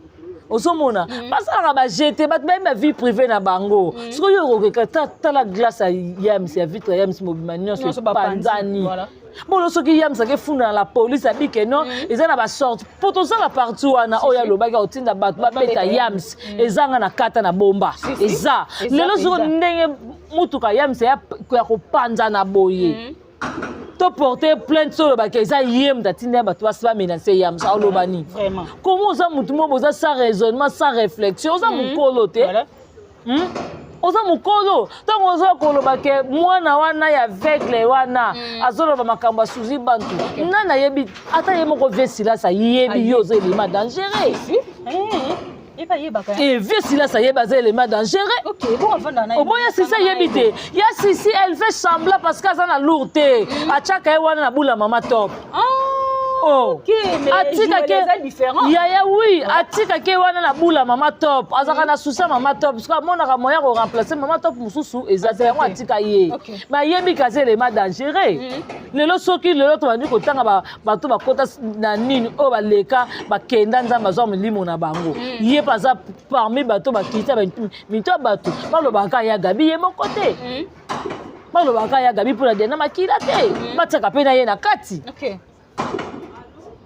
Ozomona basalaka bajete, bato bayebi bavie privé na bango. Soki oyo okokeka, tala glace ya Yams, ya vitre ya Yams mobima nyonso epanzani. Bono soki Yams ake funda na la police, abike non, eza na basorte mpo tozala parti wana oyo alobaki akotinda bato babeta Yams, ezanga na kata na bomba eza lelo. Soki ndenge mutuka Yams ya kopanzana boye, to porter plainte so olobaki eza ye moto atindi ya bato basi bamenacer Yams, aoloba nini? Komo oza motu moko boza sans raisonnement, sans réflexion, oza mokolo te, Oza mokolo ntango oza koloba ke mwana wana ya aveugle wana azoloba makambo ya Suzi Bantu, nani ayebi? Ata ye moko vie Silas ayebi yo oza élément dangereux. E vie Silas ayebi aza élément dangereux. Oboya Sisi ayebi te. Ya Sisi, elle fait semblant parce que aza na lourd te, atiaka ye wana na bula mama top. Oh, atikake yaya, oui, atikake wana na bula mama top, azalaka na susi ya mama top parce que amonaka moyen koremplacer mama top mosusu eza te, yango atika ye. Mais ayebi ke aza élément dangereux. Lelo soki lelo tobandi kotanga bato bakota na nini oyo baleka bakenda, Nzambe azwa molimo na bango, ye mpe aza parmi bato bakita mito ya bato. Balobaka ya Gabi ye moko te, balobaka ya Gabi mpona Diana Makila te, batiaka mpe na ye na kati.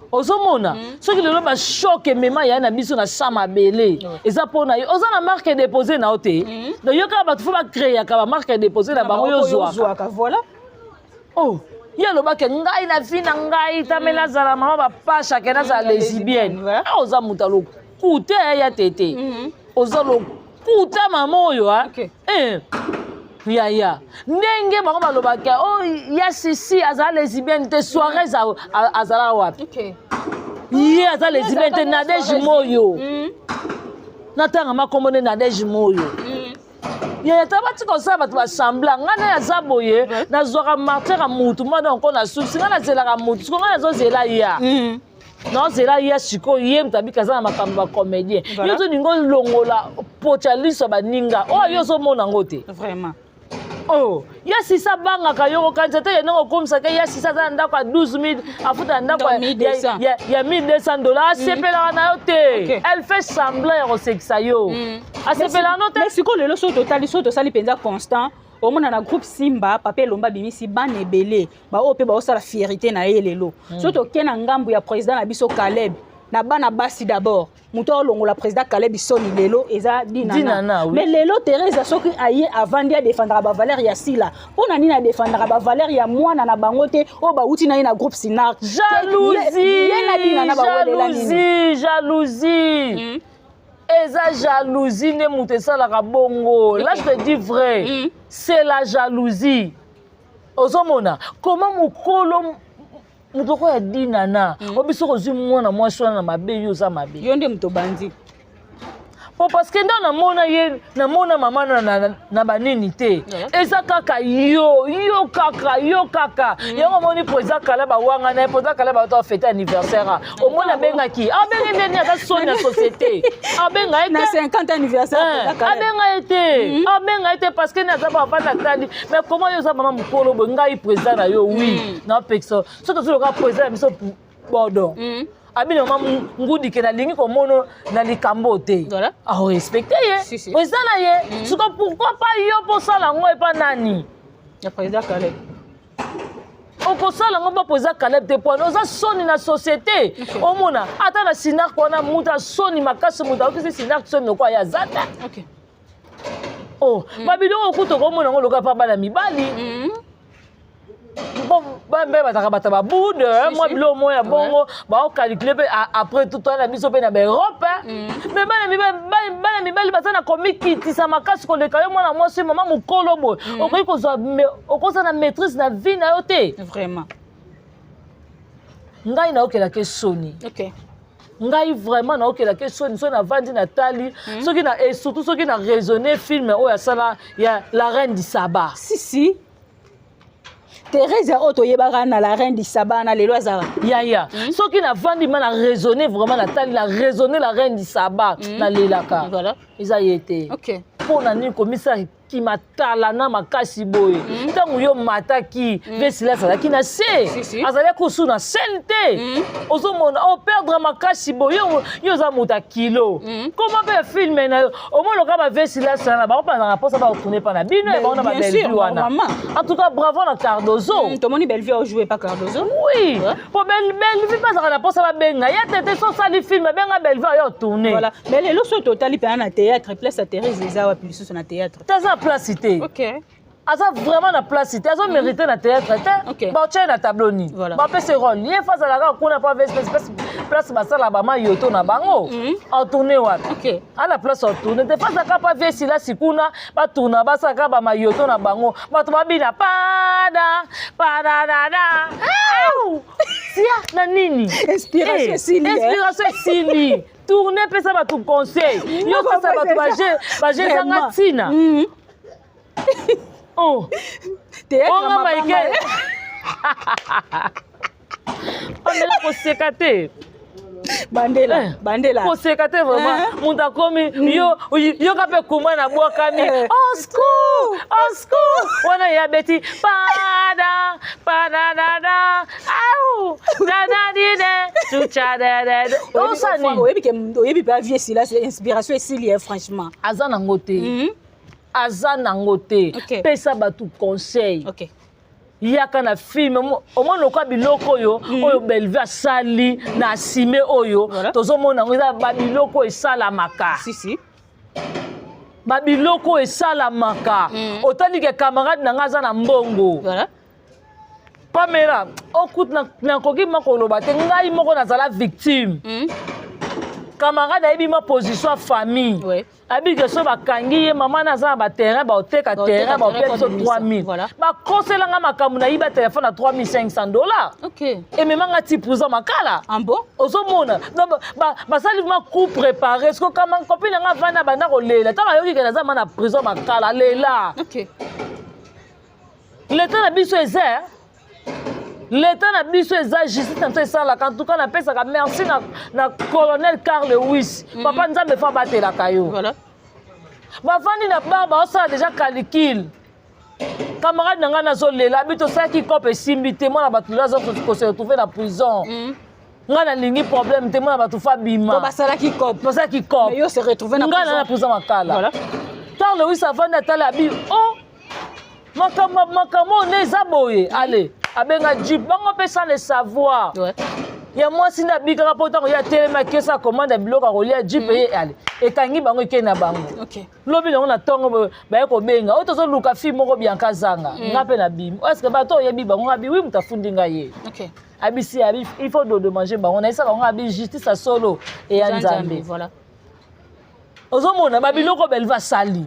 Ozomona soki lelo bachoc emema ya na biso na sa mabele eza mpo na yo oza na marque déposé na yo te. Donc yo kaka bato faut bacréaka bamarque déposé na bango, yo ozwaka. Oh, ye alobaki ngai na vie na ngai tame nazala mama bapasha ke nazala lesbienne. Oza moto aloku te, ya tete, oza loku. Lokuta mama oyo a Ok. Eh, yaya ndenge bango balobaka o oh, ya sisi azala lesbienne te soirée azala wapi okay. Ye aza lesbienne te. Nadege Moyo, natanga makombo nde Nadege Moyo. Yaya, ta batika kosala bato basembla. Ngai na aza boye, nazwaka martyr ya mutu mwana yango na susi. Ngai nazelaka mutu, siko ngai nazozela ya nazozela ya sikoyo. Ye moto abika aza na makambo ya comédien. Yo ozolinga olongola potya liso ya baninga oyo yo ozomona yango te. Vraiment. Oh, ya sisa abangaka yo, kokanisa te. Ndenge okomisaka ya sisa aza na ndako ya 12 000, afuta na ndako ya 1200 $, asepelaka na yo te. Elle fait semblant ya kosekisa yo, asepelaka no te. Mais sikoyo lelo, soki totali, soki tosali mpenza constant, omona na groupe Simba, papa Elomba abimisi bana ebele baoyo mpe baosala fierté na ye lelo. Soki tokei na ngambu ya président na biso Caleb, na bana basi d'abord, moto aolongola président Caleb soni lelo eza Dinana. Oui. Mais lelo Therese soki aye avandi, adefendaka bavaleur ya Sila. Mpo na nini adefendaka bavaleur ya mwana na bango te oyo bauti na ye na groupe Sinark? Jalousie. Ye na Dinana bawelela nini? Jalousie, jalousie. Eza jalousie nde moto esalaka bongo. Là, je te dis vrai, c'est la jalousie. Ozomona comment mokolo moto okoyo ya Dinana, o biso kozwi mwana mwasi wana na mabe, yo oza mabe. Yo nde moto bandi. Po parce que nde namona ye, namona mama na banini te. Eza kaka yo, yo kaka, yo kaka. Yango omoni président Kala bawanga na ye, président Kala bato afete anniversaire, omoni abengaki, abengi ndeni aza soni na société, abenga ye na te. 50 anniversaire. Abenga ye te, abenga ye te parce que naza bavanda tali. Mais comment yo oza mama mokolo boye, ngai président na yo, oui, naopekisa so tozoloka président na biso bodo abino mama ngudike, nalingi komona na likambo te. Arespecte ye. Si, si. Président na ye siko, pourquoi pas yo mpo osala yango epa nani? Ya président Caleb. Okosala yango mpo président Caleb te, pwana oza soni na société. Omona ata na Sinark wana, moto asoni makasi, moto akokisi Sinark soni lokola ye aza te. Oh, babiloko kuta okomona yango lokola mpa bana mibali bon, mpe bazalaka bato babude mwa biloko moko ya bongo baocalcule mpe. Après tout, toya na biso mpe na baEurope, mais bana mibali baza na komikitisa makasi koleka yo mwana mwasi. Mama mokolo boye, okoki kozwa, okozala na maîtrise na vie na yo te. Vraiment. Ngai naokelaka soni. Ngai vraiment naokelaka soni soki navandi natali, soki na, et surtout soki na raisonne film oyo asala ya La Reine du Saba. Si si, Thérèse oyo toyebaka na La Reine du Saba, na lelo azala Yaya, soki navandi ma na raisonne vraiment, natali na raisonne La Reine du Saba, nalelaka. Eza ye te. Mpo na nini komisa kimatala na makasi boye? Ntango yo mataki, Vesila azalaki na se. Si, si. Azalaki kusu na scène te. Ozomona operdre makasi boye, yo oza moto ya kilo koma mpe film na yo, omoloka bavesila sana bango mpe bazalaka mposa baotourne mpa na bino ya bango na Bien sûr, babellevue wana. Normalement. En tout cas, bravo na Cardozo. Tomoni Bellevue ajoue pa Cardozo. Oui, po Bellevue mpe azalaka na mposa babenga ye tete. So osali film, abenga Bellevue ayo tourne. Voilà. Mais lelo soki totali mpenza na théâtre, place ya Thérèse eza wapi lisusu na théâtre? Te, aza na place te. Aza vraiment na place te, azo mérite na théâtre te. Baotya ye na tableau nini? Bapesa rôle ye fa azalaka kuna mpo place basala bamayoto na bango, atourne wapi? Ana place atourne te, fa azalaka pa vie silasi kuna, batourna basalaka bamayoto na bango, bato babina pada padadada tia na nini. Inspiration Eh, esili, eh. Inspiration esili. Tourne, pesa bato conseil, yo pesa bato baje ezanga ntina. Oh. Théâtre Onga mabanga. Michael amela koseka te. Bandela. Eh. Bandela. Koseka te vraiment. Eh. Moto akomi yo yoka mpe kuma na bwakami. Au secours, au secours! Wana ye abeti pada padadada au dadadide tuchadadade, osani. Oyebi ke oyebi mpe avie sila inspiration esili ye, franchement. Aza nango te, aza nango te. Pesa bato conseil. Yaka na film, omoni lokwa biloko oyo oyo Bellevue asali na asime oyo. Tozomona yango, eza babiloko oyo esalamaka. Si si. Babiloko oyo esalamaka, otali ke camarade na nga aza na mbongo. Pamela okuti, nakoki ma koloba te, ngai moko nazala victime. Camarade ayebi ma position ya famille. Abike so bakangi ye, mama na aza na baterrain, baoteka terrain, baopia biso 3000. Bakoselanga makambo, nayiba telefone na 3500 $. Ememanga ti prison Makala. Ah bon? Ozomona, donc basali ma coup préparé. Siko kama copine nanga avandi, abanda kolela ntango ayoki ke naza ma na prison Makala, lela. Leta na biso eza, leta na biso eza, justice na biso esalaka. En tout cas, napesaka merci na colonel Carl Lewis. Papa, Nzambe fa abatelaka yo. Bavandi na bar, baosala déjà calcul. Camarade na ngai nazolela, abi tosalaki cope, esimbi te. Mwana bato lelo aza kose retrouve na prison. Ngai nalingi problème te, mwana bato fa bima. Po basalaki cope. Basalaki cope. Mais yo se retrouve na ngai na na prison Makala. Carl Lewis avandi, atali, abi o makambo, makambo oyo nde eza boye. Ale abenga jeep bango mpe sans le savoir. Ya mwasi nde abikaka, mpo ntango ye atelemi, akesa commande ya biloko ya kolia, jeep ye ale ekangi bango, ekei na bango. Lobi nango na ntongo boye, baye kobenga oyo tozoluka fille moko, Bianka Zanga. Nga mpe nabimi. Est-ce bato oyebi bango? Abi oui, moto afundi ngai ye. Abisi, abi il faut dédommager bango. Nayesa bango, abi justice ya solo eya Nzambe. Ozomona babiloko Belva asali.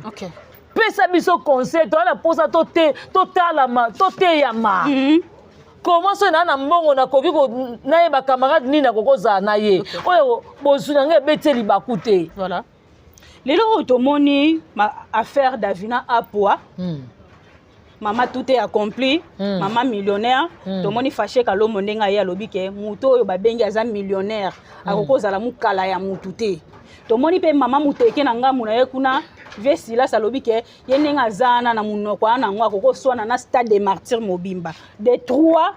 Pesa biso conseil, toza na mposa totalama, toteyama. Comment soki naa na mbongo, nakoki nayeba camarade nini nakoki kozala na ye oyo bozwi na ngai ebeti libaku te? Voilà. Lelo oyo tomoni ma affaire Davina Apwa. Mama tout est accompli. Mama millionnaire. Tomoni Fashe Kalombo ndenge aye alobi ke moto oyo babengi aza millionnaire akoki kozala mokala ya mutu te. Tomoni mpe mama Muteke na ngambu na ye kuna, vieux Silas alobi ke ye ndenge aza wana na monoko wana yango akoki koswana na Stade de Martyr mobimba. De trois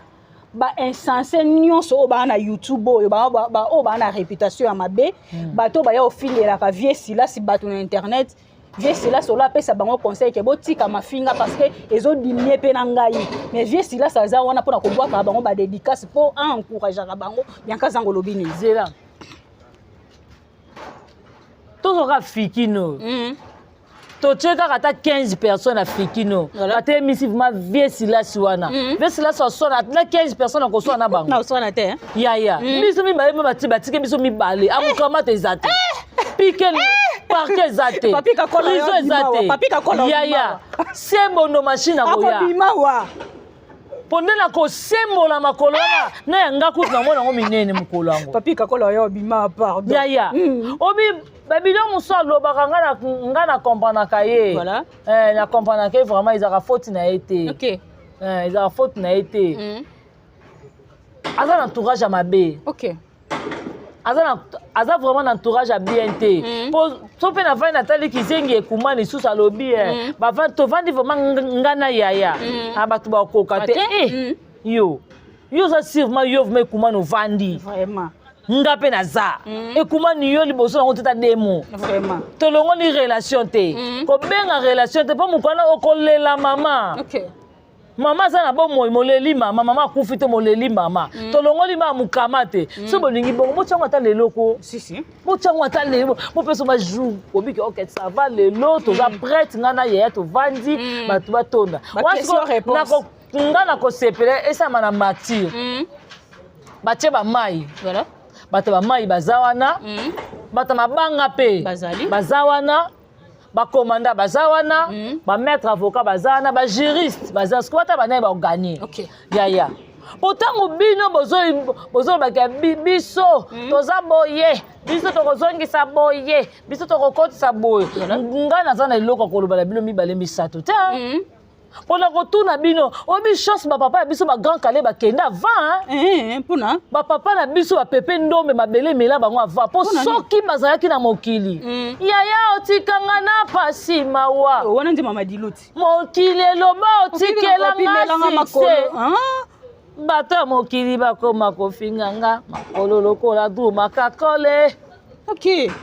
bainsensé nyonso oyo baa na YouTube, oyo oyo baa na réputation ya mabe, bato oyo baya kofingelaka vieux Silas bato na internet, vieux Silas olo apesa bango conseil ke botika mafinga parce que ezodimie mpe na ngai. Mais vieux Silas aza wana mpona kobwakaka bango badédicace mpo aencourageaka bango. Bianka Zango, olobi nini? Zela, tozoka fikino. Totie kaka ata 15 personnes na fikino. Batelemisi vraiment vieux Silasi wana. Vieux Silasi aswana na 15 personnes, akoswana na bango. Na oswana te, hein? Yaya, biso mibale mpe batike biso mibale, amokamata eza te, pike parke eza te, Papi Kakola prison eza obimawa. te. Papi Kakola Yaya, sembondo machine akoya. Akobima wa. Mpo nde na kosembola makolo wana na yanga kutu namona yango minene mokolo yango. Papi Kakola oyo obima, pardon. Yaya, obi babilo mosusu alobaka, nga na comprenaka ye. Eh, na comprenaka ye vraiment, ezalaka faute na ye te. Eh, ezalaka faute na ye te. Aza na entourage ya mabe. Aza vraiment na entourage ya bien te. Po so mpe navandi, natali kizengi ekuma lisusu, alobi eh, tovandi vraiment nga na yaya. Ah, bato bakoka te. Te? Eh, yo oza sûrement, yo vraiment ekumani ovandi. Nga mpe naza ekumani, yo liboso nango teta demo. Tolongoli relation te. Kobenga relation te, mpo mokwana okolela mama. Mama aza na bomoi, moleli mama, mama akufi te, moleli mama. Tolongoli ma mokama te. So bolingi bongo, botiango ata lelo ko. Si si. Botiango ata lelo, bopesa bajour, obiki ok, ça va, lelo toza prête, ngai na yaya tovandi, bato batonda. Ba question réponse. Nga na kosepela esama na Martyr. Batie bamai. Bato bamai baza wana. Bato mabanga mpe Bazali. baza wana, bakomanda baza wana, bamaître avocat baza wana, bajuriste baza. Siko bata banaye baoganye. Yaya, po ntango bino bozolobaka biso toza boye, biso tokozongisa boye, biso tokokotisa boye, ngai naza na eloko ya koloba na bino mibale misato te. Mpona kotuna bino, oyebi chance bapapa ya biso bagrand kale bakende avant, hein? Eh, mpona Bapapa na biso bapepe ndombe, mabele emela bango avant, mpo Mpona nini? soki bazalaki na mokili, yaya, otikanga na pasi, mawa. Oh, wana nde mama Diluti. Mokili eloba otikelanga makolo. succès. Bato ya mokili bakoma kofinga nga makolo lokola duma kakole.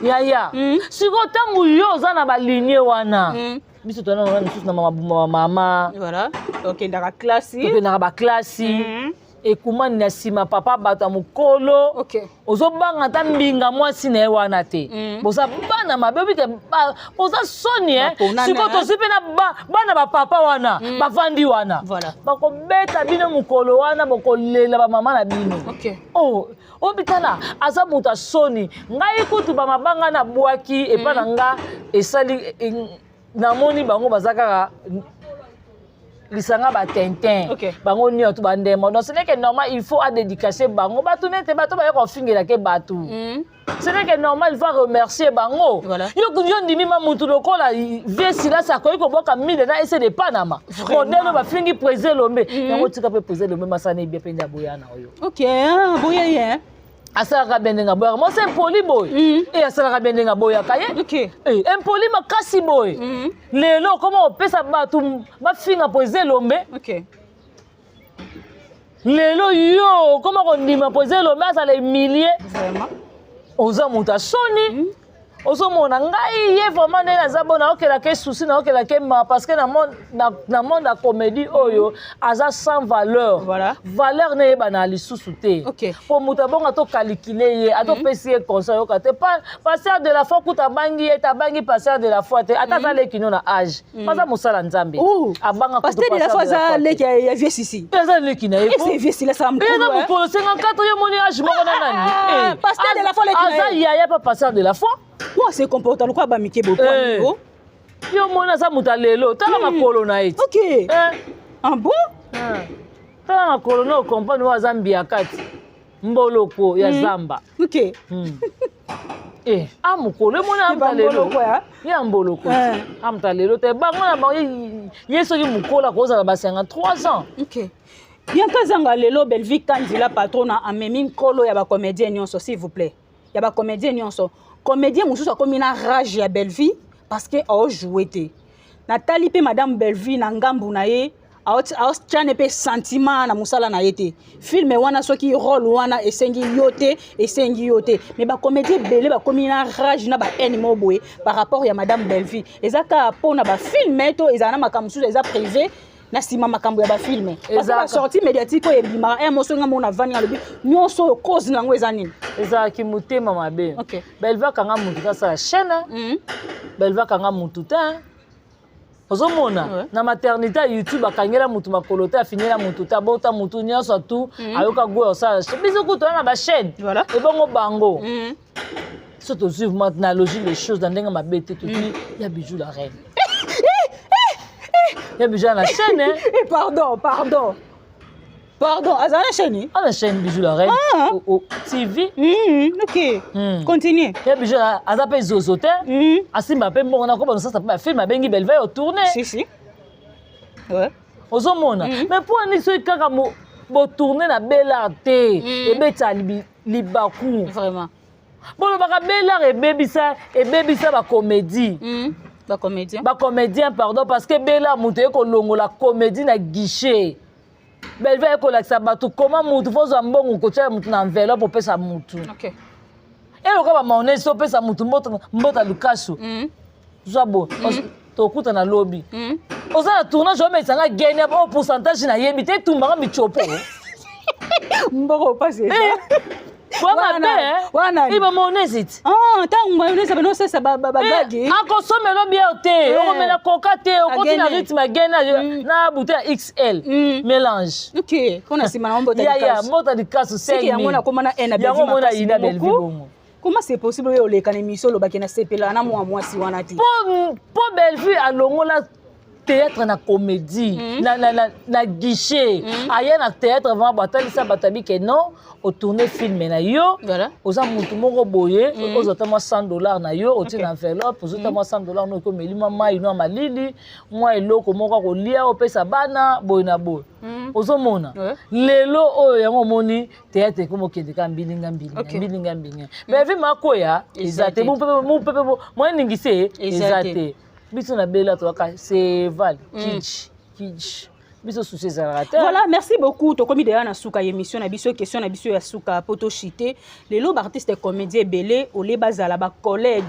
Yaya, sikoyo ntango yo oza na balinie wana, biso tona na misusu na mama mama. Voilà, tokendaka classe. Tokendaka baklasi. Ekumani na nsima papa bato ya mokolo. Ozobanga ata mbinga mwasi na ye wana te. Boza bana mabe, obike boza soni eh. Baponana, Sikoyo eh. tozwi mpe na bana bapapa wana bavandi wana. Bakobeta bino mokolo wana, bokolela bamama na bino. Oh, obitala aza moto ya soni. Ngai kutu bamabanga nabwaki epa na nga esali namoni bango baza kaka lisanga batintin. Bango nyonso bandemo. Donc ce n'est que normal, il faut adédicacer bango. Bato nete bato baye kofingelake bato. Ce n'est que normal, il faut remercier bango. Yo yo ndimi ma mutu lokola vie Silas akoki kobwaka mile na ese de Panama. Modèle oyo bafingi président Lombe. Yango tika mpe président Lombe masana ebia mpe nde aboya na oyo. Ok, ah, boya ye. Asalaka bien ndenge aboyaka mwasi impoli boye. E asalaka bien ndenge aboyaka ye. Eh, impoli makasi boye. Lelo okoma kopesa bato bafinga po eza Elombe. Lelo yo okoma kondima po eza Elombe azala humilie. Oza moto ya soni. Ozomona ngai ye vraiment ndenge naza bo naokelaka souci, naokelaka ma parce que na monde ya comédie oyo aza sans valeur. Valeur neyebana lisusu te. Po moto abonga tokalikile ye, atopesi ye conseil oyoka te. Pasteur de la foi kuta abangi ye te, abangi pasteur de la foi te, ata aza leki no na age, aza mosala Nzambe. Abanga kutu. Pasteur de la foi aza leki ya vieux Sisi. Aza leki na ye. Ese vieux Sisi asala mokolo. Eza mokolo 54, yo moni age moko na nani? Ah, pasteur de la foi leki na aza ye. Yaya pa pasteur de la foi. Po se comporte lokola bamike boye. Eh. Yo moni aza moto ya lelo, tala makolo na ye. Ah bon? Tala makolo na ocomprendre oyo aza mbia kati mboloko ya zamba. Eh, a mokolo emoni amuta lelo Mboloko, ya? Ye ya mboloko ti amuta lelo te. Bango na bango ye soki mokolo akozala ba 53 ans. Ok. Bianca Zanga, lelo Belvi Kandila patrona amemi nkolo ya bacomédien nyonso, s'il vous plaît. Ya bacomédien nyonso. Comédien mosusu akomi na rage ya Belvi parce que aojoue te. Natali mpe madame Belvi na ngambu na ye aotiane mpe sentiment na mosala na ye te. Film wana soki rôle wana esengi yo te, esengi yo te. Mais bacomédien ebele bakomi na rage na bahaine moko boye par rapport ya madame Belvi. Eza kaka mpona bafilm to ezala na makambo mosusu eza privé na nsima makambo ya bafilm? Parce que basortie médiatique oyo ebimaka e moso nga mona vani alobi nyonso oyo cause nango eza nini? Ezalaki motema mabe. Belvi akanga mutu te asala chaîne. Belvi akanga mutu te. Ozomona na maternité ya YouTube akangela mutu makolo te, afinela mutu te, abota mutu nyonso tu ayoka goya osala chaîne. Biso kutu toya na bachaîne. Ebongo bango so tozwi vraiment na logique des choses na ndenge mabe te, tozwi ya Bijou la reine, ya Bijou na chaîne, hein. Eh, pardon, pardon, pardon, aza na chaîne? Ana chaîne Bijou la reine. O TV. Ok, continue. Ya Bijou aza mpe zozo te, asimba mpe mbongo na koba nosasa mpe bafilm abengi Belva otourne. Si si, ouais. Ozomona, mais mpo ani soki kaka botourne na Belar te, ebetisa libaku. Bolobaka Belar ebebisa bacomédie. Bacomédien. Bacomédien, pardon, parce que Belar moto eye kolongola comédie na guichet. Belve aye kolakisa bato koma mutu fozwa mbongo kotia mutu na enveloppe, opesa mutu. Eloka bamayonnaise to opesa mutu mbota lukasu zwa bo tokutana lobi. Oza na tournage, ometisanga gene oyo pourcentage nayebi te, etumbanga michopo. Mboko opasi. Kwa mabe. Wana iba mayonnaise ti. Ah, ntango mayonnaise bano osesa bagagi. Akosomela biere te, okomela koka te, okoti na rythme agene na bouteille ya XL mélange. Ok, mpona nsima na mbota. Ya mbota likasu. Seke yango nakoma na na yango mona ina Belvi bongo. Comment c'est possible oyo oleka na émission olobaki na sepela na mwa mwasi wana te? Po Bellevue alongola théâtre na comédie na guichet. Aya na théâtre vraiment batalisa bato abi ke non, otourne film na yo. Oza motu moko boye, ozwa ta mwa 100 $ na yo, otie na enveloppe, ozwa ta mwa 100 $ no, okomeli mwa mai no ya malili, mwa eloko moko akolia, opesa bana boye na boye. Ozomona lelo oyo yango omoni théâtre ekomi okende kaka mbilinga mbilinga. Mbilinga mbilinga, Belvi makoya eza te, mopepe mwa eningisi eza te. Biso na bela toyaka seval kiji kiji, biso susi ezalaka te. Voilà, merci beaucoup. Tokomi deya na suka ya émission na biso. Question na biso ya suka po toshite lelo: baartiste comédien ebele ole bazala bacollègue.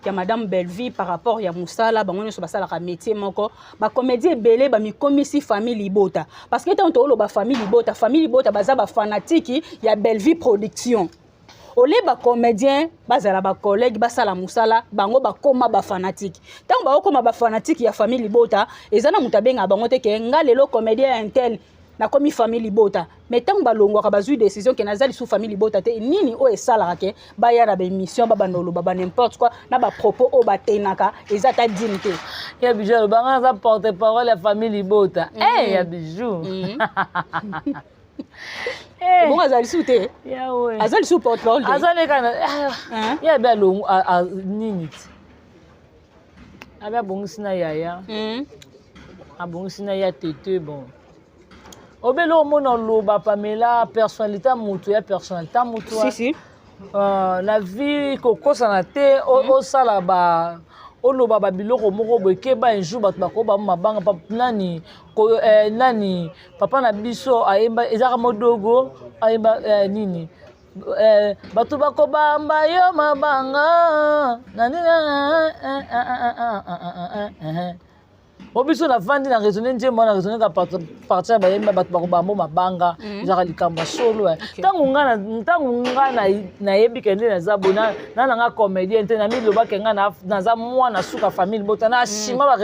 Ya madame Bellevue par rapport ya mosala, bango nyonso basalaka métier moko. Bacomédie ebele bamikomisi famille libota, parce que ntango tooloba famille libota, famille libota baza bafanatiki ya Bellevue Production. Ole bacomédien bazala bacollègue, basala mosala, bango bakóma bafanatike. Ntango bakokóma bafanatike ya famille libota, eza na moto abengaka bango te ke nga lelo comédien intel, nakomi famille libota. Mais ntango balongwaka, bazwi décision ke naza lisusu famille libota te. Nini oyo esalaka ke baya na baémission, babanda oloba ba n'importe quoi na bapropos oyo batenaka, eza ata dine te? Ya Bijou alobanga naza porte parole ya famille libota. Ya Bijou. Bongo aza lisusu te? Yawe. Aza lisusu porte parole te? Aza leka na Hein? ye abe alongo nini ti abe abongisi na yaya, abongisi na ya tete. Bon, obele omona oloba Pamela, personnalité ya motu, ya personnalité ya motu. Si si. Na vie kokosana te, osala ba oloba babiloko moko boye, keba, un jour bato bakoba mabanga. Nani nani papa na biso ayemba, ezaka modogo ayemba nini, bato bakobamba yo mabanga nani. Po biso navandi na raisonne nzembo wana, raisonne ka partir ya bayemba bato bakobambo mabanga, ezalaka likambo ya solo. Ntango nga nayebi ke nde naza boye, na nanga comédien te, namilobake nga naza mwana suka famille bota, na asima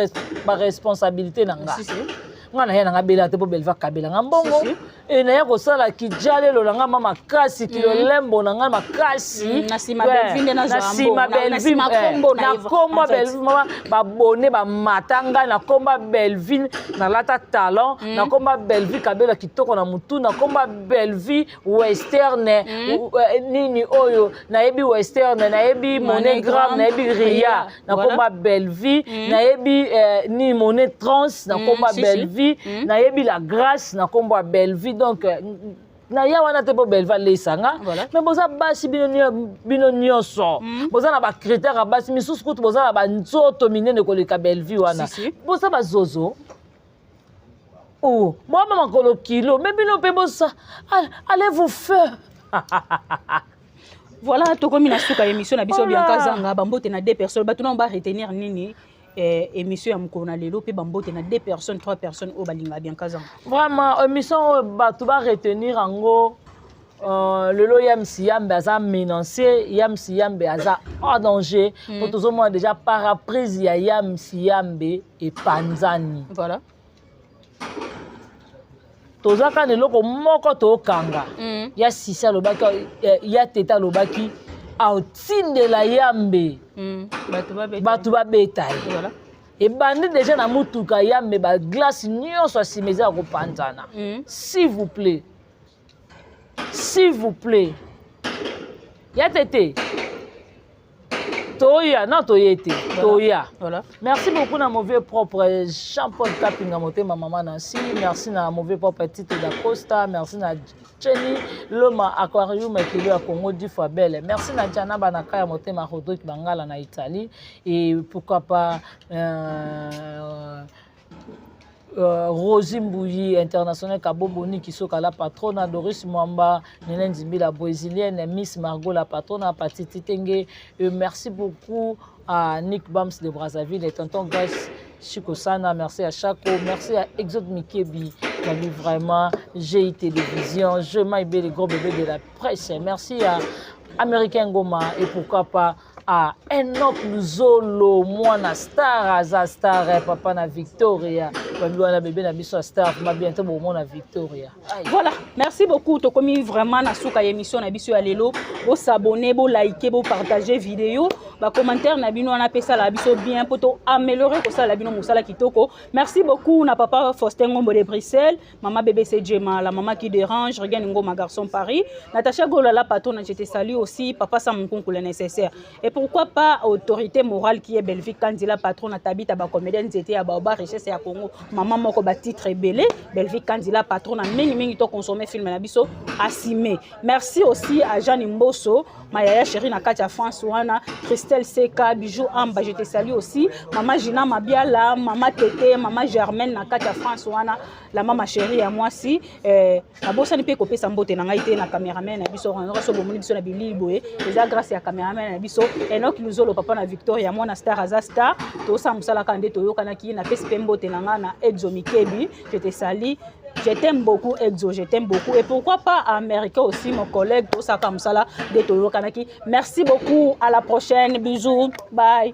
baresponsabilité na nga. Si si. Nga na ye nanga bela te mpo Belva kabelanga mbongo. Si, si. E naya kosala kijalelo na nga ma makasi, kilolembo na nga makasi. Na nsima Bellevue nde nazwa Na nsima mbongo. Na Bellevue, nsima kombo na na ye, kombo en fait. Bellevue, mama babone bamata ngai na komba Bellevue, nalata talon na komba Bellevue, kabelo ya kitoko na motu na komba Bellevue, western nini oyo nayebi, western nayebi, MoneyGram nayebi, Ria na komba Bellevue nayebi, nini, Money Trans na komba si, si. Bellevue nayebi, la grâce na kombo ya Bellevue. Donc naya wana te mpo Bellevue alesanga. Mais boza basi, bino nyonso boza na bacritère ya basi misusu, kutu boza na banzoto minene koleka Bellevue wana. Si, si. Boza bazozo o bwama makolo kilo, mais bino mpe bosa, allez vous faire. Voilà, tokomi na suka ya émission na biso. Voilà. Bianca Zanga, bambote na deux personnes, bato na baretenir nini émission ya mokolo na lelo, mpe bambote na deux personnes, trois personnes oyo balingaka Bianca Zanga. Vraiment, émission oyo bato baretenir yango, lelo Yamsi Yambe aza menacé, Yamsi Yambe aza en danger, po tozomona déjà pare-brise ya Yamsi Yambe epanzani. Toza kaka na eloko moko tokanga. Ya Sisi alobaki, ya Tete alobaki aotindela Yambe Bato babeta. Bato babeta ye. Ebandi déjà na mutuka Yambe, baglace nyonso ya nsima eza ya kopanzana. S'il vous plaît, s'il vous plaît, ya Tete, toya na toye te, toya. Merci beaucoup na mauvais propre Jean-Paul Kapinga Motema, mama Nancy. Merci na mauvais propre Tito da Costa. Merci na Jenny Loma Aquarium Ekilo ya Congo dix fois belle. Merci na Jana Banaka ya Motema, Rodrigue Bangala na Italie, et pourquoi pas Rosie Mbouyi, International Kabobo, Niki Soka, la patrona, Doris Mwamba, Nene Nzimbi, la brésilienne, Miss Margot, la patrona, Pati Titenge. Merci beaucoup à Nick Bams de Brazzaville et Tonton Grace Chikosana. Merci à Chaco, merci à Exode Mikebi, qui a vu vraiment GI Télévision, Je Maïbé, le gros bébé de la presse. Merci à Américain Goma et pourquoi pas à Enoch Luzolo, mwana star, aza star, papa na Victoria. Babi wana bébé na biso ya star, ma bientôt bomona Victoria. Aïe. Voilà, merci beaucoup. Tokomi vraiment na suka ya émission na biso ya lelo. Bosabonner, bolike, bopartage vidéo, bacommentaire na bino wana pesala biso bien po to améliorer kosala bino mosala kitoko. Merci beaucoup na papa Faustin Ngombo de Bruxelles, mama BBC Djema, la maman qui dérange, Regan Ngoma, garçon Paris, Natacha Gola, la patronne, je te salue aussi, papa Sam Nkunku, le nécessaire, et pourquoi pas autorité morale qui est Belvic Kandila, patronne Tabita, ba comédienne Nzete ya Baoba, richesse ya Congo, mama moko ba titre ebele, Belvic Kandila, patronne mingi mingi to consommer film na biso assumé. Merci aussi à Jeanne Mboso, Mayaya chérie na kati ya France wana, Christine. Christelle Seka, Bijou Amba, je te salue aussi. Maman Gina Mabiala, Maman Tete, Maman Germaine na kati ya France wana, la mama chérie ya mwasi. Nabosani mpe kopesa mbote na ngai te na cameraman na biso, so bomoni biso na bilili boye, eza grâce ya cameraman na biso Enoch Luzolo, papa na Victoria, mwana star aza star. Tosala mosala kaka nde toyokanaki. Napesi mpe mbote na ngai na Edzo Mikebi, je te salue. Je t'aime beaucoup, Exo, je t'aime beaucoup. Et pourquoi pas Américain aussi, mon collègue, Tosaka Moussala, de Toyokanaki. Merci beaucoup, à la prochaine. Bisous, bye.